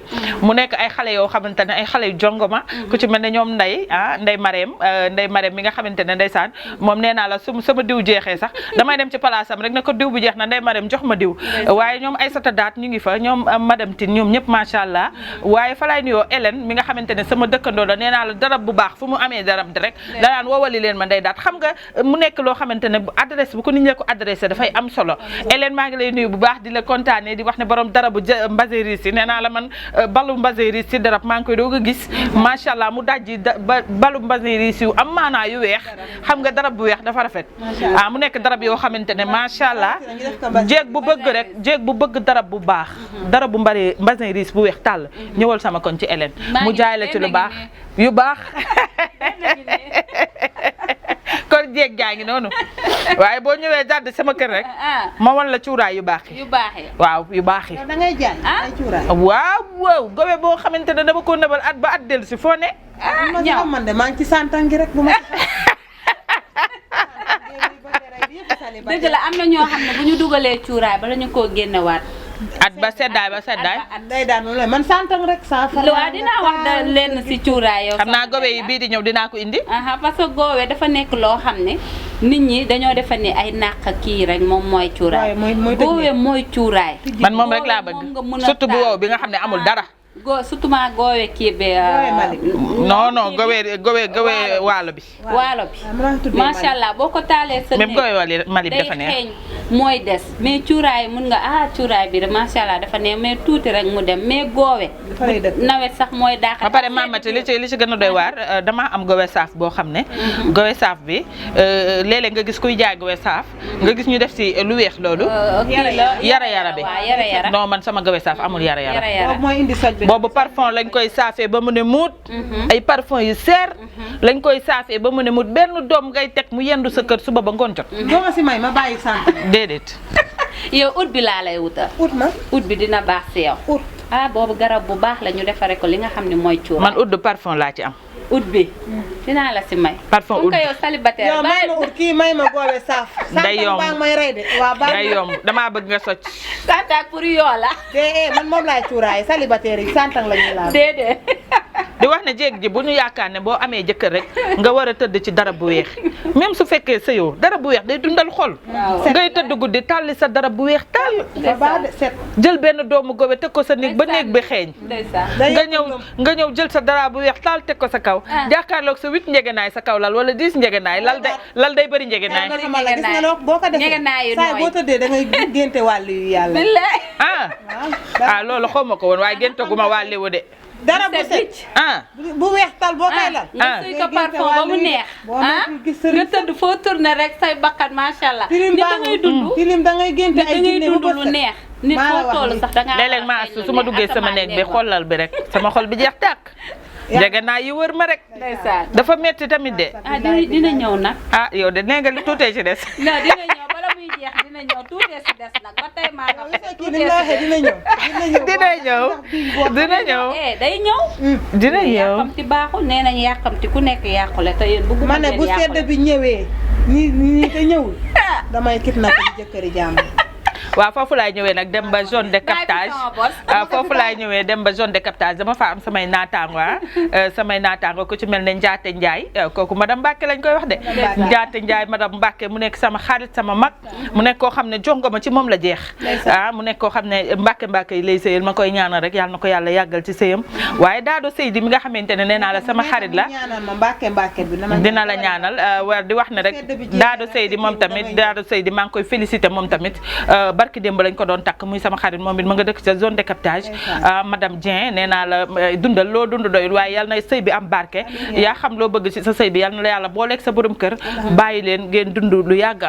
mu nekk ay xale yoo xamante ne ay xale yu jongoma ku ci mel ne ñoom Ndey Marème mi nga xamante ne ndeysaan moom nee naa la sama diw jeexee sax damay dem ci palaasam rek ne ko diw bi jeex na Ndey Marème jox ma diw waaye ñoom Aïssata Daat ñu ngi fa ñoom madame Tine ñoom ñëpp macha allah waaye fa laay nuyoo Hélène mi nga xamante ne sama dëkkandoo la nee naa la darab bu baax fu mu amee darab di rek danaan woowali leen ma Ndey Daat xam nga mu nekk loo xamante ne adresse bu ko nit ñi ko adressé dafay am solo Hélène maa ngi lay nuyu bu baax di la kontaane di wax ne borom darabu mbaséris yi nee naa la man balu mbaséris si darab maa ngi koy doog a gis macha allah mu dajji balu mbaséris yu am maanaa yu weex xam nga darab bu weex dafa rafet mu nekk darab yoo xamante ne macha allah jéeg bu bëgg darab bu baax darab bu mbaséris bu weex tàll ñëwal sama kon ci Hélène mu jaay la ci lu baax yu baax kon jéeg jaa ngi noonu waaye boo ñëwee jàdd sama kër rek ma wan la cuuraay yu baax yi waaw yu baax yi da ngay jaay ay cuuraay waaw gowe boo xamante ne dama ko nëbal at ba at dellu si foo ne ñaaw man de maa ngi ci santangi rek bu ma dëgg la am na ñoo xam ne bu ñu dugalee cuuraay bala ñu koo génnewaat at ba seddaay day daan moom la man santang rek sa fa waaw dinaa wax da lenn si cuuraay yow xam naa gowe yi bii di ñëw dinaa ko indi parce que gowe dafa nekk loo xam ne nit ñi dañoo defa ni ay nàq kii rek moom mooy cuuraay gowe mooy cuuraay man moom rek laa bëgg surtout bu wow bi nga xam ne amul dara surtout ma goowe kii bi. non gowe waalo bi. waalo bi macha allah boo ko taalee sa même gowe Mali bi dafa neex day xeeñ mooy des mais cuuraay mun nga cuuraay bi de macha allah dafa neex mais tuuti rek mu dem mais goowe. nawet sax mooy daax. ba pare mamati li ci gën a doy waar dama am gowe saaf boo xam ne. gowe saaf bi léeg-léeg nga gis kuy jaay gowe saaf. nga gis ñu def ci lu weex loolu. yara bi non man sama gowe saaf amul yara. mooy indi soj bi. boobu parfum lañ koy saafee ba mu ne muut. ay parfum yu seer. lañ koy saafee ba mu ne muut benn doom ngay teg mu yendu sa kër suba ba ngoon jot. doo ma si may ma bàyyi sant. déedéet. yow ut bi laa lay wutal. ut bi dina baax si yow. boobu garab bu baax la ñu defaree ko li nga xam ne mooy cuuraay. man ut de parfum laa ci am. ut bi dinaa la si may. parfum ut bi yow célibataire yow may ma ut kii may ma goowe saaf. day yomb sant may rey de waaw baax day yomb damaa bëgg nga socc. santak pour yoo la. man moom laay cuuraay célibataire yi santang la ñuy laal. déedéet. di wax ne jéeg ji bu ñu yaakaar ne boo amee jëkkër rek nga war a tëdd ci darab bu weex même su fekkee sëyoo darab bu weex day dundal xol. ngay tëdd guddi tàlli sa darab bu weex tàll. jël benn doomu gowe teg ko sa néeg ba néeg bi xeeñ. nga ñëw jël sa darab bu weex tàll teg ko sa kaw. jàkkaarloog sa 8 njegenaay sa kaw lal wala 10 njegenaay lal day bëri njegenaay. gis nga loo boo ko defee saa boo tëddee da ngay génte wàll yu yàlla. loolu xaw ma ko woon waaye géntaguma wàllewu de. dara bu set bu weex tal boo koy lal. nga suy ko parfum ba mu neex. nga tëdd foo tourné rek say bakkan macha allah. tilim da ngay dund tilim da ngay génte ay jinne dund lu neex. nit foo toll sax da ngaa léeg-léeg ma su ma duggee sama néeg bi xoolal bi rek sama xol bi jeex tàkk. njegenaay yi wër ma rek. dafa metti tamit de. dina ñëw nag. yow de nee nga li tuutee ci des. non dina ñëw bala muy jeex dina ñëw tuutee ci des nag ba tey maa nga fexe tuutee ci dina ñëw. dina ñëw. day ñëw. dina ñëw yàqamti baaxul nee nañu yàqamti ku nekk yàqule te yéen bëgguma ma ne bu sedd bi ñëwee ñi te ñëwul damay kidnappé jëkkëri jàmm. waaw foofu laay ñëwee nag dem ba zone de captage foofu laay ñëwee dem ba zone de captage dama fa am samay naataango ku ci mel ne Njaate Njaay kooku madame Mbacke lañ koy wax de. Njaate Njaay madame Mbacke mu nekk sama xarit sama mag. mu nekk koo xam ne jongoma ci moom la jeex. mu nekk koo xam ne Mbacke yi lay sëyal ma koy ñaanal rek yàlla na ko yàlla yàggal ci sëyam waaye Daado Seydi mi nga xamante ne nee naa la sama xarit la. dina la ñaanal war di wax ne rek Daado Seydi moom tamit Daado Seydi maa ngi koy félicité moom tamit. barki démb lañ ko doon takk muy sama xarit moom it ma nga dëkk ca zone de captage madame Dieng nee naa la dundal loo dund doyul waaye yal na sëy bi am barke yaa xam loo bëgg ci sa sëy bi yal na la yàlla booleeg sa borom kër bàyyi leen ngeen dund lu yàgg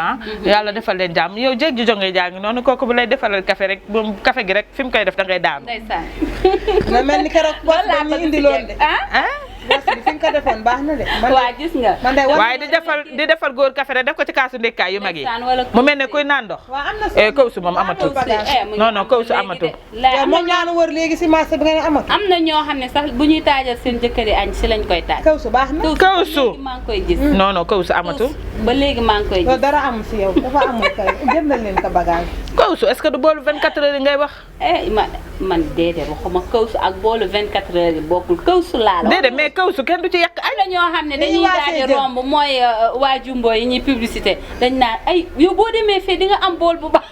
yàlla defal leen jàmm yow jéeg ji jonge jaa ngi noonu kooku bu lay defalal café rek moom café gi rek fi mu koy def da ngay daanu na mel ni keroog bos ba ñu indi loon de bos bi fi nga ko defoon baax na de waa gis nga waaye di defal góor café rek def ko ci kaasu ndekkaay yu mag yi mu mel ne kuy naan ndox kaw su moom amatul non kaw su amatul moom ñaanu wër léegi si marché bi nga ne amatul am na ñoo xam ne sax bu ñuy taajal seen jëkkëri añ si lañ koy taaj kaw su baax na kaw su maa ngi koy gis non kaw su amatul ba léegi maa ngi koy gis dara amul si yow dafa amul kay jëndal leen ko bagage kaw su est-ce que du boolu 24 heures yi ngay wax man déedéet waxuma kaw su ak boolu 24 heures yi bokkul kaw su laa la déedéet mais kaw su kenn du ci yàq am na ñoo xam ne dañuy daal di romb mooy waa jumbo yi ñuy publicité dañ naan ay yow boo demee fee di nga am bool bu baax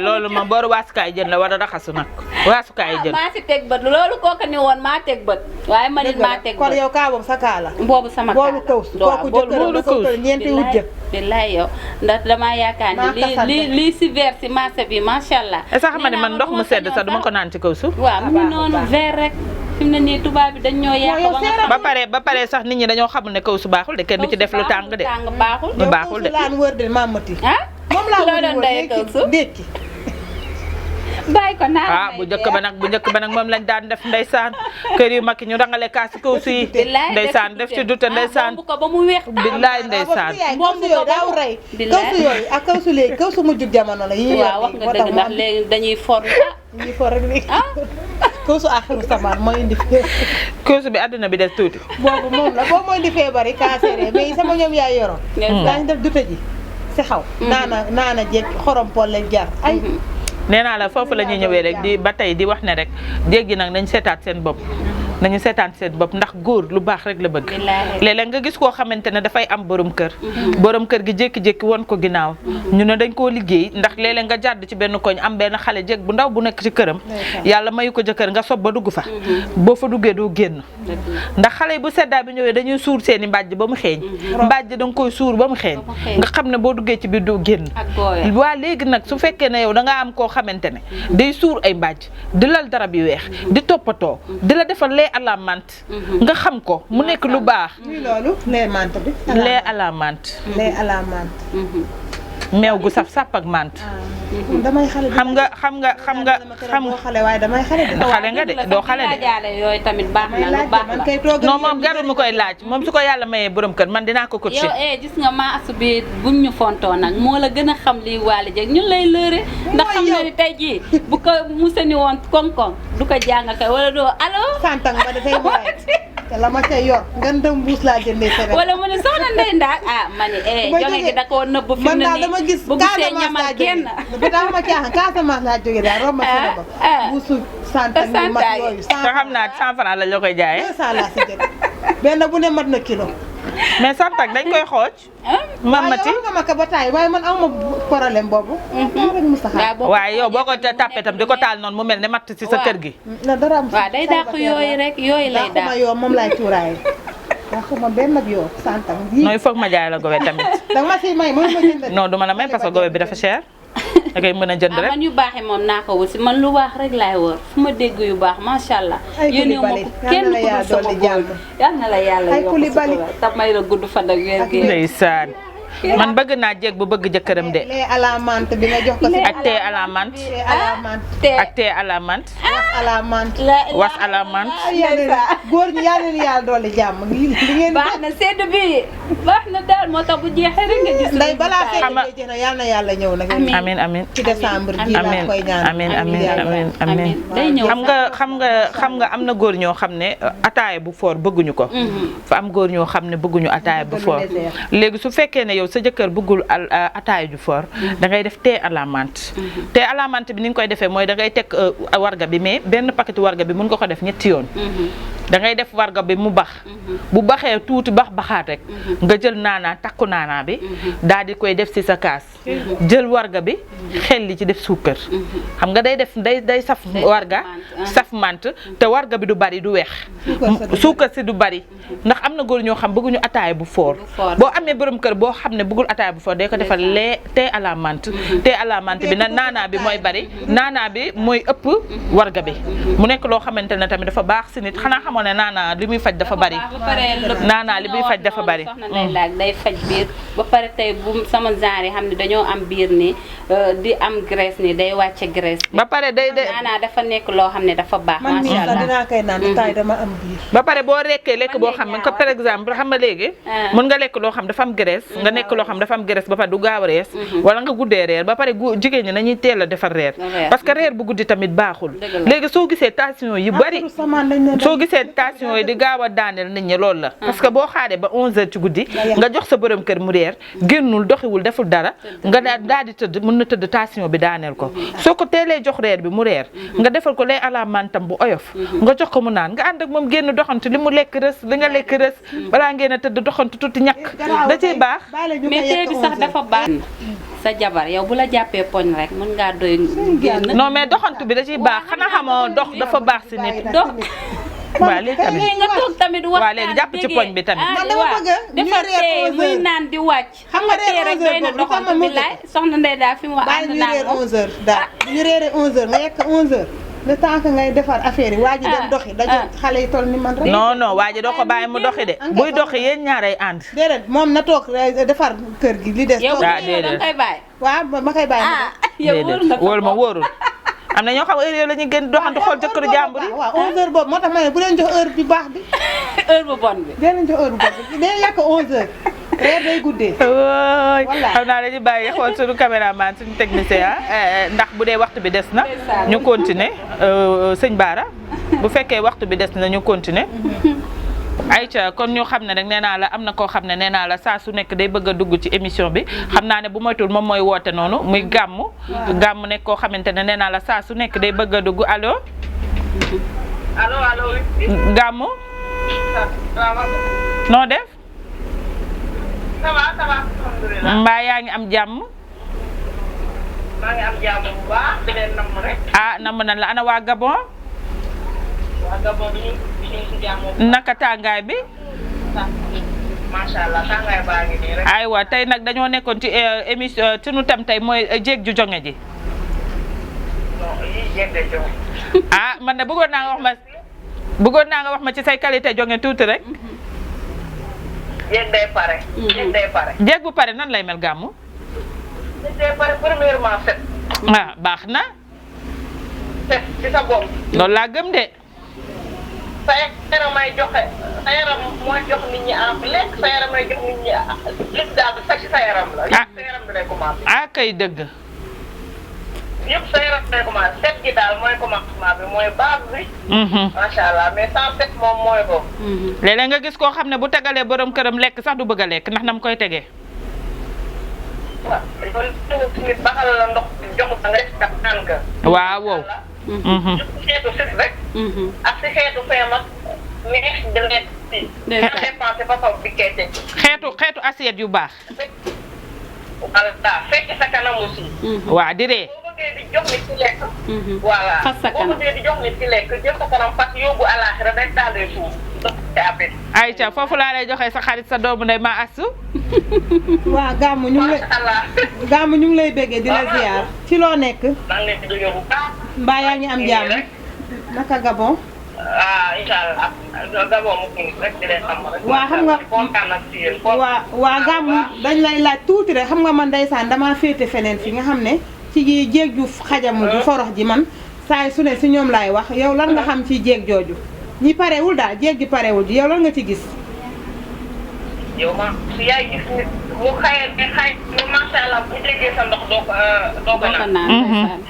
loolu moom booru waasukaay jën la war a raxasu nag waasukaay jën maa si teg bët loolu kooku ni woon maa teg bët waaye man it maa teg bët kon yow kaa boobu sa kaa la boobu sama kaa boolu kaw kooku jëkkëram ko ñeenti wujjë billaay yow ndax damaa yaakaar ni lii si verre si marché bi macha allah sax xam ne man ndox mu sedd sax duma ko naan ci kaw su waaw mu ngi noonu verre rek fi mu ne nii tubaab bi dañ ñoo yàq ba pare sax nit ñi dañoo xamul ne kaw su baaxul de kenn du ci def lu tàng de baaxul de laan wër de mamati moom laa doon doyee kaw su dékki bàyyi ko naan bu njëkk ba nag moom lañ daan def ndeysaan kër yu mag ñu rangale kaasi kaw su yi ndeysaan def ci dute ndeysaan bomb ko ba mu weex billaay ndeysaan bomb ko daaw rey kaw su yooyu ak kaw su léegi kaw su mujjug jamono la yi waaw wax nga dëgg ndax léegi dañuy for ñuy for rek léegi kaw su axiru samaan mooy indi kaw su bi àdduna bi des tuuti boobu moom la boobu mooy indi feebar yi cancer mais sama ñoom yaay yoroon daañu def dute ji si xaw naana jeeg xorom pol leen jar ay nee naa la foofu la ñuy ñëwee rek di ba tey di wax ne rek jéeg gi nag nañ seetaat seen bopp nañu seetaan seen bopp ndax góor lu baax rek la bëgg léeg-léeg nga gis koo xamante ne dafay am borom kër borom kër gi jékki-jékki won ko ginnaaw ñu ne dañ koo liggéey ndax léeg-léeg nga jàdd ci benn koñ am benn xale jéeg bu ndaw bu nekk ci këram yàlla mayu ko jëkkër nga sob ba dugg fa boo fa duggee doo génn ndax xale yi bu seddaay bi ñëwee dañuy suur seeni mbàjj ba mu xeeñ mbàjj da nga koy suur ba mu xeeñ nga xam ne boo duggee ci biir doo génn waa léegi nag su fekkee ne yow da nga am koo xamante ne day suur ay mbàjj di lal darab yu weex di toppatoo di la defal lait à la menthe nga xam ko mu nekk lu baax loolu lait menthe bi lait à la menthe meew gu saf sàpp ak menthe damay xale xam nga xale waaye damay xale nga de doo xale de yooyu tamit baax na lu baax la non moom jarul mu koy laaj moom su ko yàlla mayee borom kër man dinaa ko coacher yow gis nga maa asu bi buñ ñu fontoo nag moo la gën a xam lii Wally Dieng ñun lay lëre ndax xam na ni tey jii bu ko musani woon koŋ-koŋ du ko jàng kay wala doo allo santang ba dafay boy te la ma cay yor ngeen dem mbuus laa jëndee fere wala mu ne soxna Ndeye Ndack ma ni jonge gi da koo nëbb fi mu ne nii dama gis bu gisee ñamal kenn bu tax ma caaxaan Casamance laa jógee daal romb ma fere ba mbuusu santang yu mat yooyu te xam naa 100 francs lañ la koy jaayee 200 laa si jël benn bu ne mat na kilo mais santak dañ koy xooj mamati nga ma ko ba taay waaye man aw ma problème boobu rek mu saxaar waaye yow boo ko tàppee tam di ko taal noonu mu mel ne matt ci sa kër gi la dara am waaw day dàq yooyu rek yooyu lay dàq yoo moom laay cuuraaye waxuma benn ak yoo santam nooy foog ma jaay la gobe tamit danga ma si may mënu ma jënd non duma la may parce que gobe bi dafa cher da ngay mën a jënd rek man yu baax yi moom naa ko wut si man lu baax rek laay wër fu ma dégg yu baax macha allah yéen ma ko kenn ku dul sama bool yal na la yàlla yokk sa may la gudd fan ak wér gi ndeysaan man bëgg naa jéeg bu bëgg jëkkëram de lait à la menthe bi nga jox ko si ak thé à la menthe ak thé à la menthe was à la menthe was à la menthe góor ñi yaa leen yàlla dolli jàmm li ngeen baax na sedd bi baax na daal moo tax bu jeexee rek nga gis nday balaa sedd bi jeex na yal na yàlla ñëw nag amiin amiin ci décembre ji laa koy ñaan amiin amiin amiin day ñëw xam nga am na góor ñoo xam ne ataaya bu foor bëgguñu ko fa am góor ñoo xam ne bëgguñu ataaya bu foor léegi su fekkee ne yow sa jëkkër bëggul ataaya ju foor da ngay def thé à la menthe thé à la menthe bi ni nga koy defee mooy da ngay teg warga bi mais benn paquet warga bi mën nga ko def ñetti yoon da ngay def warga bi mu bax bu baxee tuuti baxaat rek nga jël naanaa takku naanaa bi daal di koy def ci sa kaas jël warga bi xel li ci def suukar xam nga day saf warga saf menthe te warga bi du bari du weex suukar si du bari ndax am na góor ñoo xam bëgguñu ataaya bu foor boo amee borom kër boo xam ne bëggul ataaya bu foor day ko defal lait thé à la menthe thé à la menthe bi na naanaa bi mooy bari naanaa bi mooy ëpp warga bi mu nekk loo xamante ne tamit dafa baax si nit xanaa xamoon ne naanaa li muy faj dafa bari naanaa li muy faj dafa bari soxna lay laaj day faj biir ba pare tey bu sama genre yi xam ne dañoo am biir ni di am graisse ni day wàcce graisse ba pare day naanaa dafa nekk loo xam ne dafa baax macha allah dinaa koy naan tay dama am biir ba pare boo rekkee lekk boo xam ne ko par exemple xam nga léegi mën nga lekk loo xam dafa am graisse nga nekk loo xam dafa am graisse ba pare du gaaw a rees wala nga guddee reer ba pare jigéen ñi nañuy teel a defar reer parce que reer bu guddi tamit baaxul léegi soo gisee tension yi bari soo gisee tension yi di gaaw a daaneel nit ñi loolu la parce que boo xaaree ba 11h ci guddi nga jox sa borom kër mu reer génnul doxiwul deful dara nga daal di tëdd mën na tëdd tension bi daaneel ko soo ko teelee jox reer bi mu reer nga defal ko lait à la menthe bu oyof nga jox ko mu naan nga ànd ak moom génn doxantu li mu lekk rës li nga lekk rës balaa ngeen a tëdd doxantu tuuti ñàkk da ciy baax mais tey bi sax dafa baax sa jabar yow bu la jàppee poñ rek mën ngaa doy génn non mais doxantu bi da ciy baax xanaa xamoo dox dafa baax si nit dox waaw léegi tamit nga toog tamit waaw léegi jàpp ci poñ bi tamit man dama bëgg dafa tey muy naan di wàcc xam nga tey rek doy na doxantu bi laay soxna Ndeye daal fi mu ànd naa moom 11h daal ñu reere 11h nga yekk 11h le temps que ngay defar affaire yi waa ji dem doxi daje xale yi toll ni man rek non waa ji doo ko bàyyi mu doxi de buy doxi yéen ñaaray ànd déedéet moom na toog defar kër gi li des yow da nga koy bàyyi waaw ma koy bàyyi yow wóor ma wóorul am na ñoo xam heure yooyu la ñuy gën doxantu xool jëkkëru jàmbur yi waaw 11h boobu moo tax ma ne bu leen jox heure bi baax bi heure bu bon bi dee leen jox heure bu bon bi dee yàq 11h reer day guddee xam naa dañuy bàyyi xool suñu caméraman suñu technicien ndax bu dee waxtu bi des na ñu continuer sëñ Bara bu fekkee waxtu bi des na ñu continuer Aïcha kon ñu xam ne rek nee naa la am na koo xam ne nee naa la saa su nekk day bëgg a dugg ci émission bi xam naa ne bu moytul moom mooy woote noonu muy gàmmu nekk koo xamante ne nee naa la saa su nekk day bëgg a dugg allo allo allo. Gammu. salaamaaleykum. noo def. ça va alhamdulilah. mbaa yaa ngi am jàmm. maa ngi am jàmm bu baax di leen namm rek. ah namm na la ana waa Gabon. waa Gabon bi ñu ngi si jàmm. naka tàngaay bi. macha allah tàngaay baa ngi nii rek. aywa tey nag dañoo nekkoon ci émission sunu thème tey mooy jéeg ju jonge ji. non yii jéeg de jonge. ah man de bëggoon naa nga wax ma ci say qualité jonge tuuti rek. jéeg day pare. jéeg day pare. jéeg bu pare nan lay mel Gammu. jéeg day pare premièrement set. ah baax na. set ci sa bopp. loolu laa gëm de. sa yaram may joxe sa yaram mooy jox nit ñi am lekk sa yaram may jox nit ñi lépp daal sax ci sa yaram la. ah sa yaram bi lay commencé. ah kay dëgg. yëpp sa yaram lay commencé set gi daal mooy commencement bi mooy base bi. macha allah mais sans set moom mooy ko. léeg-léeg nga gis koo xam ne bu tegalee borom këram lekk sax du bëgg a lekk ndax na mu koy tegee. waaw loolu nit baxal la ndox jox la nga def naan ka. waaw wow. si xeetu sit rek. ak si xeetu feebar neex de lekk si. dépensé façon bi kay teg. xeetu assiette yu baax. wala fekk sa kanam aussi. waa di ree. boo bëggee di jox nit ci lekk. voilà fas sa kanam boo bëggee di jox nit ci lekk jël sa kanam fas yóbbu àllaaxira day taalee suuf. Aïcha foofu laa lay joxe sa xarit sa doomu ndey ma asu. waa Gammu ñu ngi lay Gammu ñu ngi lay béggee di la ziar ci loo nekk. maa ngi leen di jógee bu baax. mbaa yaa ngi am jàmm. naka Gabon. incha allah Gabon mu ngi rek di leen xam rek. waa xam nga kontaan ak si yéen. waa Gammu dañ lay laaj tuuti rek xam nga man ndeysaan damaa féete feneen fi nga xam ne ci jéeg ju xajamu ju forox ji man saay su ne si ñoom laay wax yow lan nga xam ci jéeg jooju ñi parewul daal jéeg ji parewul ji yow lan nga ci gis. yow ma su yaay gis nit mu xëy macha allah bu jéggee sa ndox doo ko naan.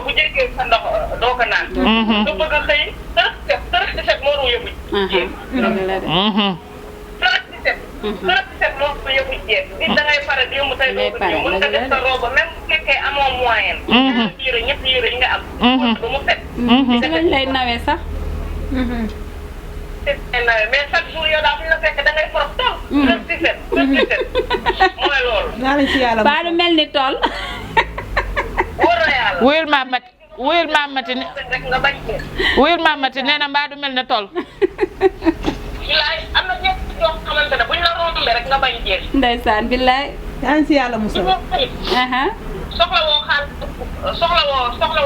bu jéggee sa ndox doo ko naan. nga bëgg a xëy tërëx di set moo doon yóbbu jéeg. tërëx di set moo doon yóbbu jéeg. nit da ngay pare démb tey doo ko ñëw mën nga def sa robe même bu fekkee amoo moyen. ñetti yére yi nga am. ba mu set. si lañ lay nawee sax. mais chaque jour yow daal bu ñu la fekk da ngay forox tool. tërëx di set mooy loolu. naa leen ci yàlla baa du mel ni tool. wóor na yàlla. wuyul mamati nee na mbaa du mel ne tool. bilaay am na ñett yoo xamante ne bu ñu la rombee rek nga bañ jeex. ndeysaan billaay. yaa ngi ci yàlla musal. soxla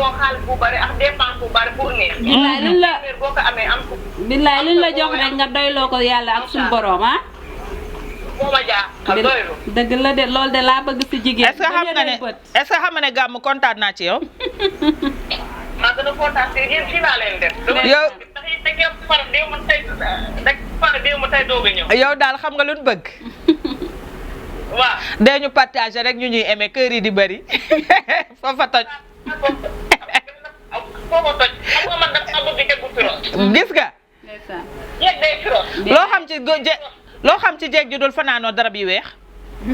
woo xaalis bu bari ak dépense bu bari pour neex. billaay luñ la boo ko amee am ko. billaay luñ la jox rek nga doyloo ko yàlla ak suñu borom ah. moo ma jaaxal doylu. dëgg la de loolu de laa bëgg si jigéen. est-ce que xam nga ne Gammu kontaan naa ci yow. maa gën a kontaan si yéen fii laa leen def. yow da ngeen far démb tey doog a ñëw. yow daal xam nga lu ñu bëgg. waaw. dee ñu partager rek ñu ñuy aimé kër yi di bëri foofa toj. foofa toj xam nga man dafa bëgg jéeg bu firo. gis nga. jéeg day firo. loo xam ci jéeg ju dul fanaanoo darab yu weex.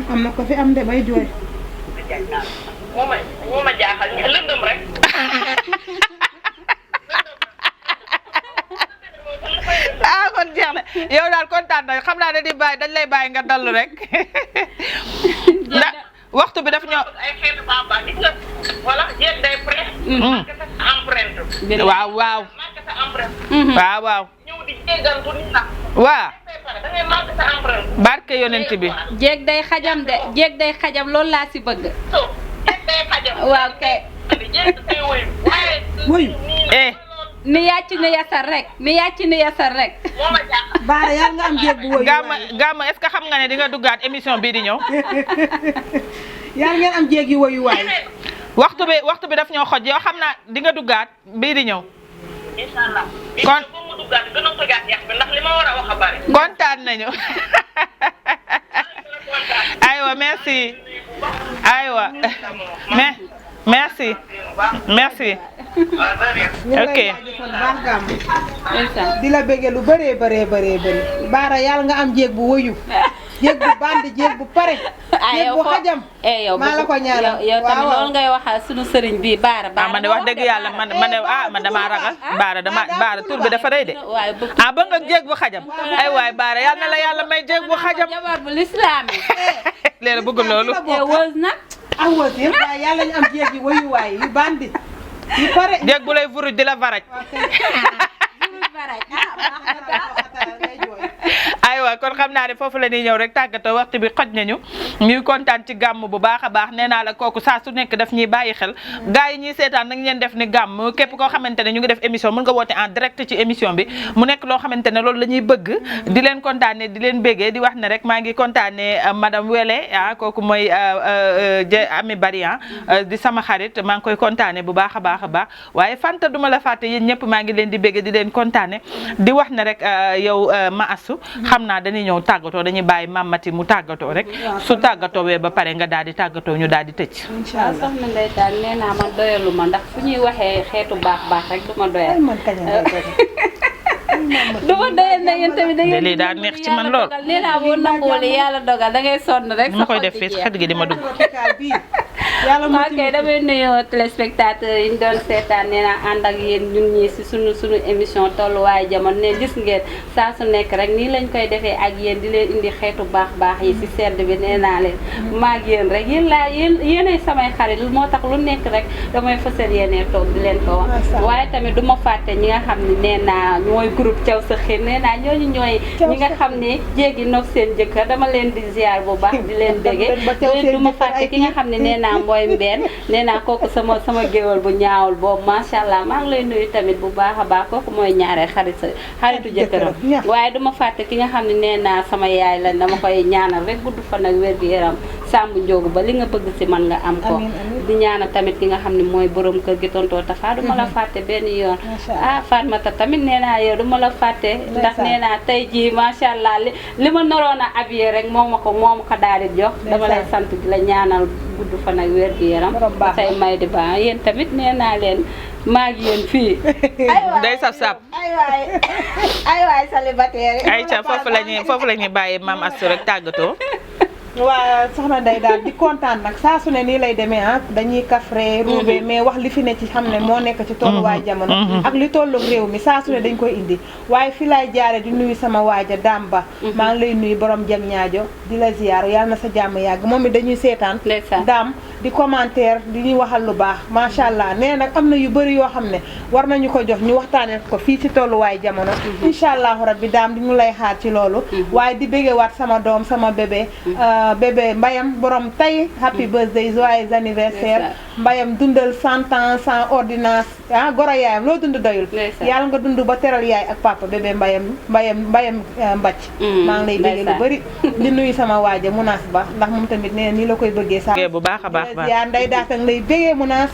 am na ko fi am de bay jooy. moo ma jaaxal ñu lëndëm rek. ah kon jeex na yow daal kontaan na xam naa ne dañ lay bàyyi nga dallu rek ndax waxtu bi daf ñoo. ay xeetu baax gis nga wala jéeg day prêt. marqué sa empreinte. waaw waaw. marqué sa empreinte. waaw waaw. ñëw di jéegantu ni sax. waaw. da ngay marqué sa empreinte. barke yonent bi. jéeg day xajam de jéeg day xajam loolu laa si bëgg. jéeg day xajam. waaw kay. jéeg day wuyu waaye. wuyu. ni yàcc ni yasar rek moo ma jaaxal. Baara yaa nga am jéeg bu wuyu Gammu est-ce que xam nga ne di nga duggaat émission bii di ñëw. yaa ngeen am jéeg yu wuyu waay. waxtu bi daf ñoo xoj yow xam naa di nga duggaat bii di ñëw. incha allah. kon bu mu duggaat gën a tëggaat yàq bi ndax li ma war a wax a bari. kontaan nañu. aywa merci. aywa merci. ok. di la bëggee lu bëree Baara yàlla nga am jéeg bu wuyu jéeg bu bandi jéeg bu pare jéeg bu xajam yow maa la ko ñaanal yow tamit loolu ngay waxal sunu sëriñ bi baara man de wax dëgg yàlla man damaa ragal baara tur bi dafa rëy de ba nga jéeg bu xajam ay waay baara yal na la yàlla may jéeg bu xajam jabar bu lislaam léegi bëgg loolu wës nag wës yëpp waaye yàlla ñu am jéeg yi wayuwaay yu bandi yu pare jéeg bu lay furuj di la faraj aywa kon xam naa ne foofu la ñuy ñëw rek tàggatoo waxtu bi xoj nañu ñuy kontaan ci gàmm bu baax a baax nee naa la kooku saa su nekk daf ñuy bàyyi xel gars yi ñuy seetaan nag ngeen def ni gàmm képp koo xamante ne ñu ngi def émission mën nga woote en direct ci émission bi mu nekk loo xamante ne loolu la ñuy bëgg di leen kontaane di leen béggee di wax ne rek maa ngi kontaane madame Wele kooku mooy Ami Barian di sama xarit maa ngi koy kontaane bu baax a baax a baax waaye Fanta duma la fàtte yéen ñëpp maa ngi leen di béggee di leen kontaane di wax ne rek yow ma asu xam naa dañuy ñëw tàggatoo dañuy bàyyi mamati mu tàggatoo rek su tàggatoo wee ba pare nga daal di tàggatoo ñu daal di tëj. incha allah soxna Ndeye Tall nee naa man doyalu ma ndax fu ñuy waxee xeetu baax rek du ma doyal. du ma doyal na yéen tamit da ngeen lii daal neex ci man lool. nee naa boo nanguwul yàlla dogal da ngay sonn rek. ma koy def fii xet gi di ma dugg. ok damay nuyu téléspectateurs yi ñu doon seetaan nee naa ànd ak yéen ñun ñii si sunu émission tolluwaay jamono ne gis ngeen saa su nekk rek nii lañ koy defee ak yéen di leen indi xeetu baax yi si sedd bi nee naa leen maag yéen rek yéenay samay xarit moo tax lu nekk rek damay fësal yéenee toog di leen ko wax waaye tamit du ma fàtte ñi nga xam ne nee naa ñooy groupe Thiaw sa xir nee naa ñooñu ñooy ñi nga xam ne jéegi noog seen jëkkër dama leen di ziar bu baax di leen bége du ma fàtte ki nga xam ne nee naa mooy Mbène nee naa kooku sama géwél bu ñaawul boobu macha allah maa ngi lay nuyu tamit bu baax a baax kooku mooy ñaareel xaritu jëkkëram waaye duma fàtte ki nga xam ne nee naa sama yaay la dama koy ñaanal rek gudd fan ak wér gu yaram sàmbu njóogu ba li nga bëgg si man nga am ko di ñaanal tamit ki nga xam ne mooy borom kër gi tontoo Tafa duma la fàtte benn yoon Fatmata tamit nee naa yow duma la fàtte ndax nee naa tey jii macha allah li ma naroon a habillé rek moo ma ko daal di jox dama lay sant di la ñaanal gudd fan ak wér gu yaram say may di baax yéen tamit nee naa leen maa ngi yéen fii day saf ay waay célibataire ay ca foofu la ñuy bàyyi maam Astou rek tàggatoo waa soxna Ndeye daal di kontaan nag saa su ne nii lay demee dañuy kafre ruube mais wax li fi ne ci xam ne moo nekk ci tolluwaay jamono ak li tollu réew mi saa su ne dañ koy indi waaye fi laay jaare di nuyu sama waaja daam ba maa ngi lay nuyu borom jam ñaajo di la ziyaar yàlla na sa jàmm yàgg moom it dañuy seetaan daam di commentaire di ñuy waxal lu baax macha allah nee nag am na yu bëri yoo xam ne war nañu ko jox ñu waxtaanee ko fii ci tolluwaay jamono incha allahu rabbi daam di ñu lay xaar ci loolu waaye di béggewaat sama doom sama bébé Mbayam borom tey happy birthday joyeux anniversaire Mbayam dundal 100 ans sans ordonnance goro yaayam loo dund doyul yàlla nga dund ba teral yaay ak papa bébé Mbayam Mbacc maa ngi lay bégge lu bëri di nuyu sama waaja Munaas Ba ndax moom tamit nee nii la koy bëggee sa bu baax a baax yaa nday daatang lay bégee Munaas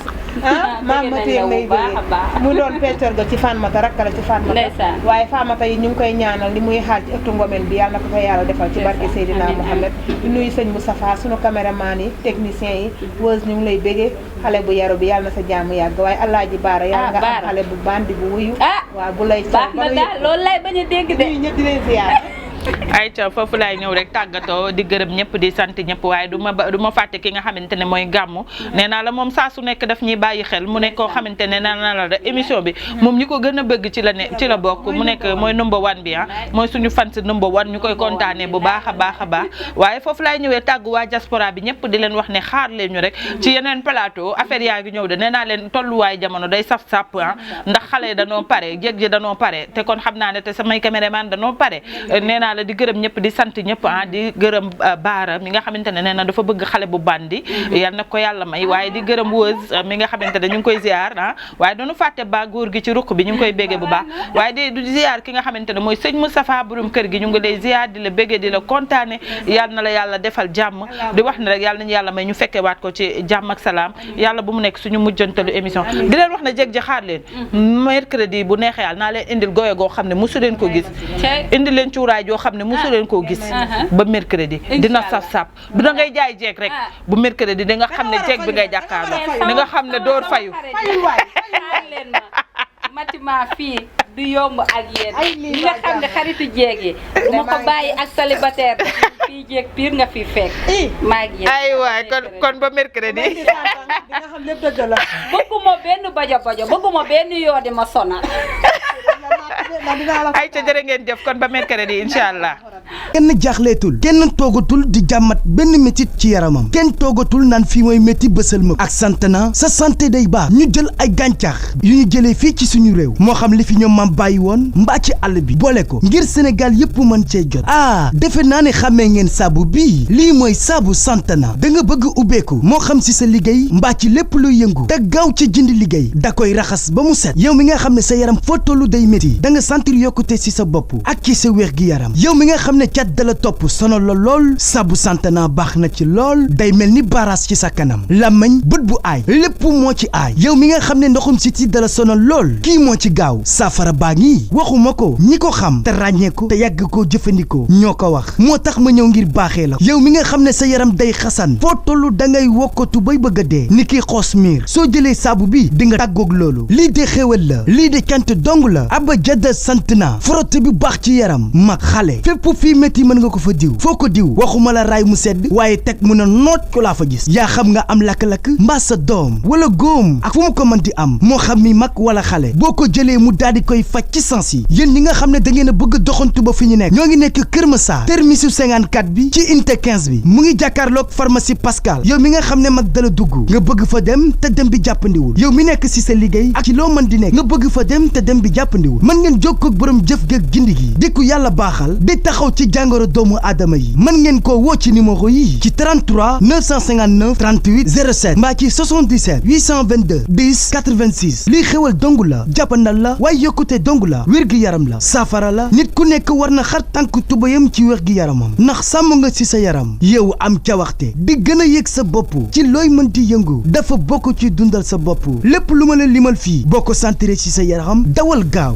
maam mati lay bégee mu doon peccor ga ci Fatmata rakka la ci Fatmata waaye Fatmata yi ñu ngi koy ñaanal li muy xaal ci ëttu ngomeen bi yàlla na ko fa yàlla defal ci barke Seydina Mohamed di nuyu sëñ Moustapha sunu caméraman yi technicien yi wëz ñu ngi lay bégee xale bu yaru bi yàlla na sa jàmm yàgg waaye Alaaji Baara yàlla nga am xale bu bandi bu wuyu waaw bu lay baax na daal loolu lay bañ a dégg de ñëpp di leen ziar ayca foofu laay ñëw rek tàggatoo di gërëm ñëpp di sant ñëpp waaye du ma fàtte ki nga xamante ne mooy gàmmu nee naa la moom saa su nekk daf ñuy bàyyi xel mu nekk koo xamante ne nee naa la émission bi moom ñi ko gën a bëgg ci la bokk mu nekk mooy number one bi mooy suñu fans number one ñu koy kontaanee bu baax a baax a baax waaye foofu laay ñëwee tàggu waa diaspora bi ñëpp di leen wax ne xaar leen ñu rek ci yeneen plateau affaire yaa ngi ñëw de nee naa leen tolluwaay jamono day saf sàpp ndax xale yi danoo pare jéeg ji danoo pare te kon xam naa ne te samay caméraman danoo pare nee naa la di gërëm ñëpp di sant ñëpp di gërëm Baara mi nga xamante ne nee na dafa bëgg xale bu bandi yal na ko yàlla may waaye di gërëm Wëz mi nga xamante ne ñu ngi koy ziar waaye dañu fàtte ba góor gi ci ruq bi ñu ngi koy béggee bu baax waaye di ziar ki nga xamante ne mooy sëñ Moustapha borom kër gi ñu ngi lay ziar di la béggee di la kontaane yal na la yàlla defal jàmm di wax ne rek yàlla nañu yàlla may ñu fekke waat ko ci jàmm ak salaam yàlla bu mu nekk suñu mujjantalu émission di leen wax ne jeg ji xaar leen mercredi bu neexee yàlla naa leen indil goye goo xam ne mosu leen ko gis indi leen cuuraay joo xam ne mosu leen koo gis ba mercredi dina saf sap du da ngay jaay jeeg rek bu mercredi di nga xam ne jeeg bi ngay jàkkaarloo di nga xam ne door fayu leen ma Matima fii du yomb ak yéen ñi nga xam ne xaritu jeeg yi du ma ko bàyyi ak célibataire fii jeeg pire nga fi fekk. maa ngi ay waay kon ba mercredi. di nga xam lépp dëgg la. bëgguma benn bajo bëgguma benn yoo di ma sonal. ay ca jërë ngeen jëf kon ba mercredi incha allah. kenn jaaxleetul kenn toogatul di jàmmat benn métit ci yaramam kenn toogatul naan fii mooy métti bësal ma ak Santana sa santé day baax ñu jël ay gàncax yu ñu jëlee fii ci suñu réew moo xam li fi ñoom maam bàyyi woon mbaa ci àll bi boole ko ngir Sénégal yëpp mën cee jot defe naa ne xàmmee ngeen saabu bii lii mooy saabu Santana da nga bëgg ubbeeku moo xam si sa liggéey mbaa ci lépp luy yëngu te gaaw ci jënd liggéey da koy raxas ba mu set yow mi nga xam ne sa yaram foo tollu day métti da nga sentir yokkute si sa bopp ak ci sa wér gi yaram yow mi nga xam ne cat dala topp sonal la lool saabu Santana baax na ci lool day mel ni baaraas ci sa kanam làmmiñ bët bu aay lépp moo ci aay yow mi nga xam ne ndoxum siti dala sonal lool kii moo ci gaaw saafara baa ngi waxuma ko ñi ko xam te ràññee ko te yàgg koo jëfandikoo ñoo ko wax moo tax ma ñëw ngir baaxee la yow mi nga xam ne sa yaram day xasan foo tollu da ngay wokkatu bay bëgg a dee ni ki xoos miir soo jëlee saabu bi di nga tàggoog loolu lii de xéwal la lii de cant dong la aba jada Santana frotte bi baax ci yaram mag xale fépp fii métti mën nga ko fa diw foo ko diw waxuma la raay mu sedd waaye teg mu ne noot ko laa fa gis yaa xam nga am lakk-lakk mbaa sa doom wala góom ak fu mu ko mën di am moo xam mi mag wala xale boo ko jëlee mu daal di koy faj ci sens yi yéen ñi nga xam ne da ngeen a bëgg doxantu ba fi ñu nekk ñoo ngi nekk Kër Massar termisu 54 bi ci unité 15 bi mu ngi jàkkaarloog pharmacie Pascal yow mi nga xam ne mag dala dugg nga bëgg fa dem te dem bi jàppandiwul yow mi nekk si sa liggéey ak ci loo mën di nekk nga bëgg fa dem te dem bi jàppandiwul mën ngeen jokkoo ak borom jëf gëg gindi gi di ku yàlla baaxal di taxaw ci jàngoro doomu aadama yi mën ngeen koo woo ci numéro yi ci 33 959 38 07 mbaa ci 77 822 10 86 lii xewal dong la jàppandal la waaye yokkute dong la wér gi yaram la saafara la nit ku nekk war na xar tànk tubayam ci wér gi yaramam ndax sàmm nga ci sa yaram yow am cawaxte di gën a yëg sa bopp ci looy mënti yëngu dafa bokk ci dundal sa bopp lépp lu ma la limal fii boo ko sentiree ci sa yaram dawal gaaw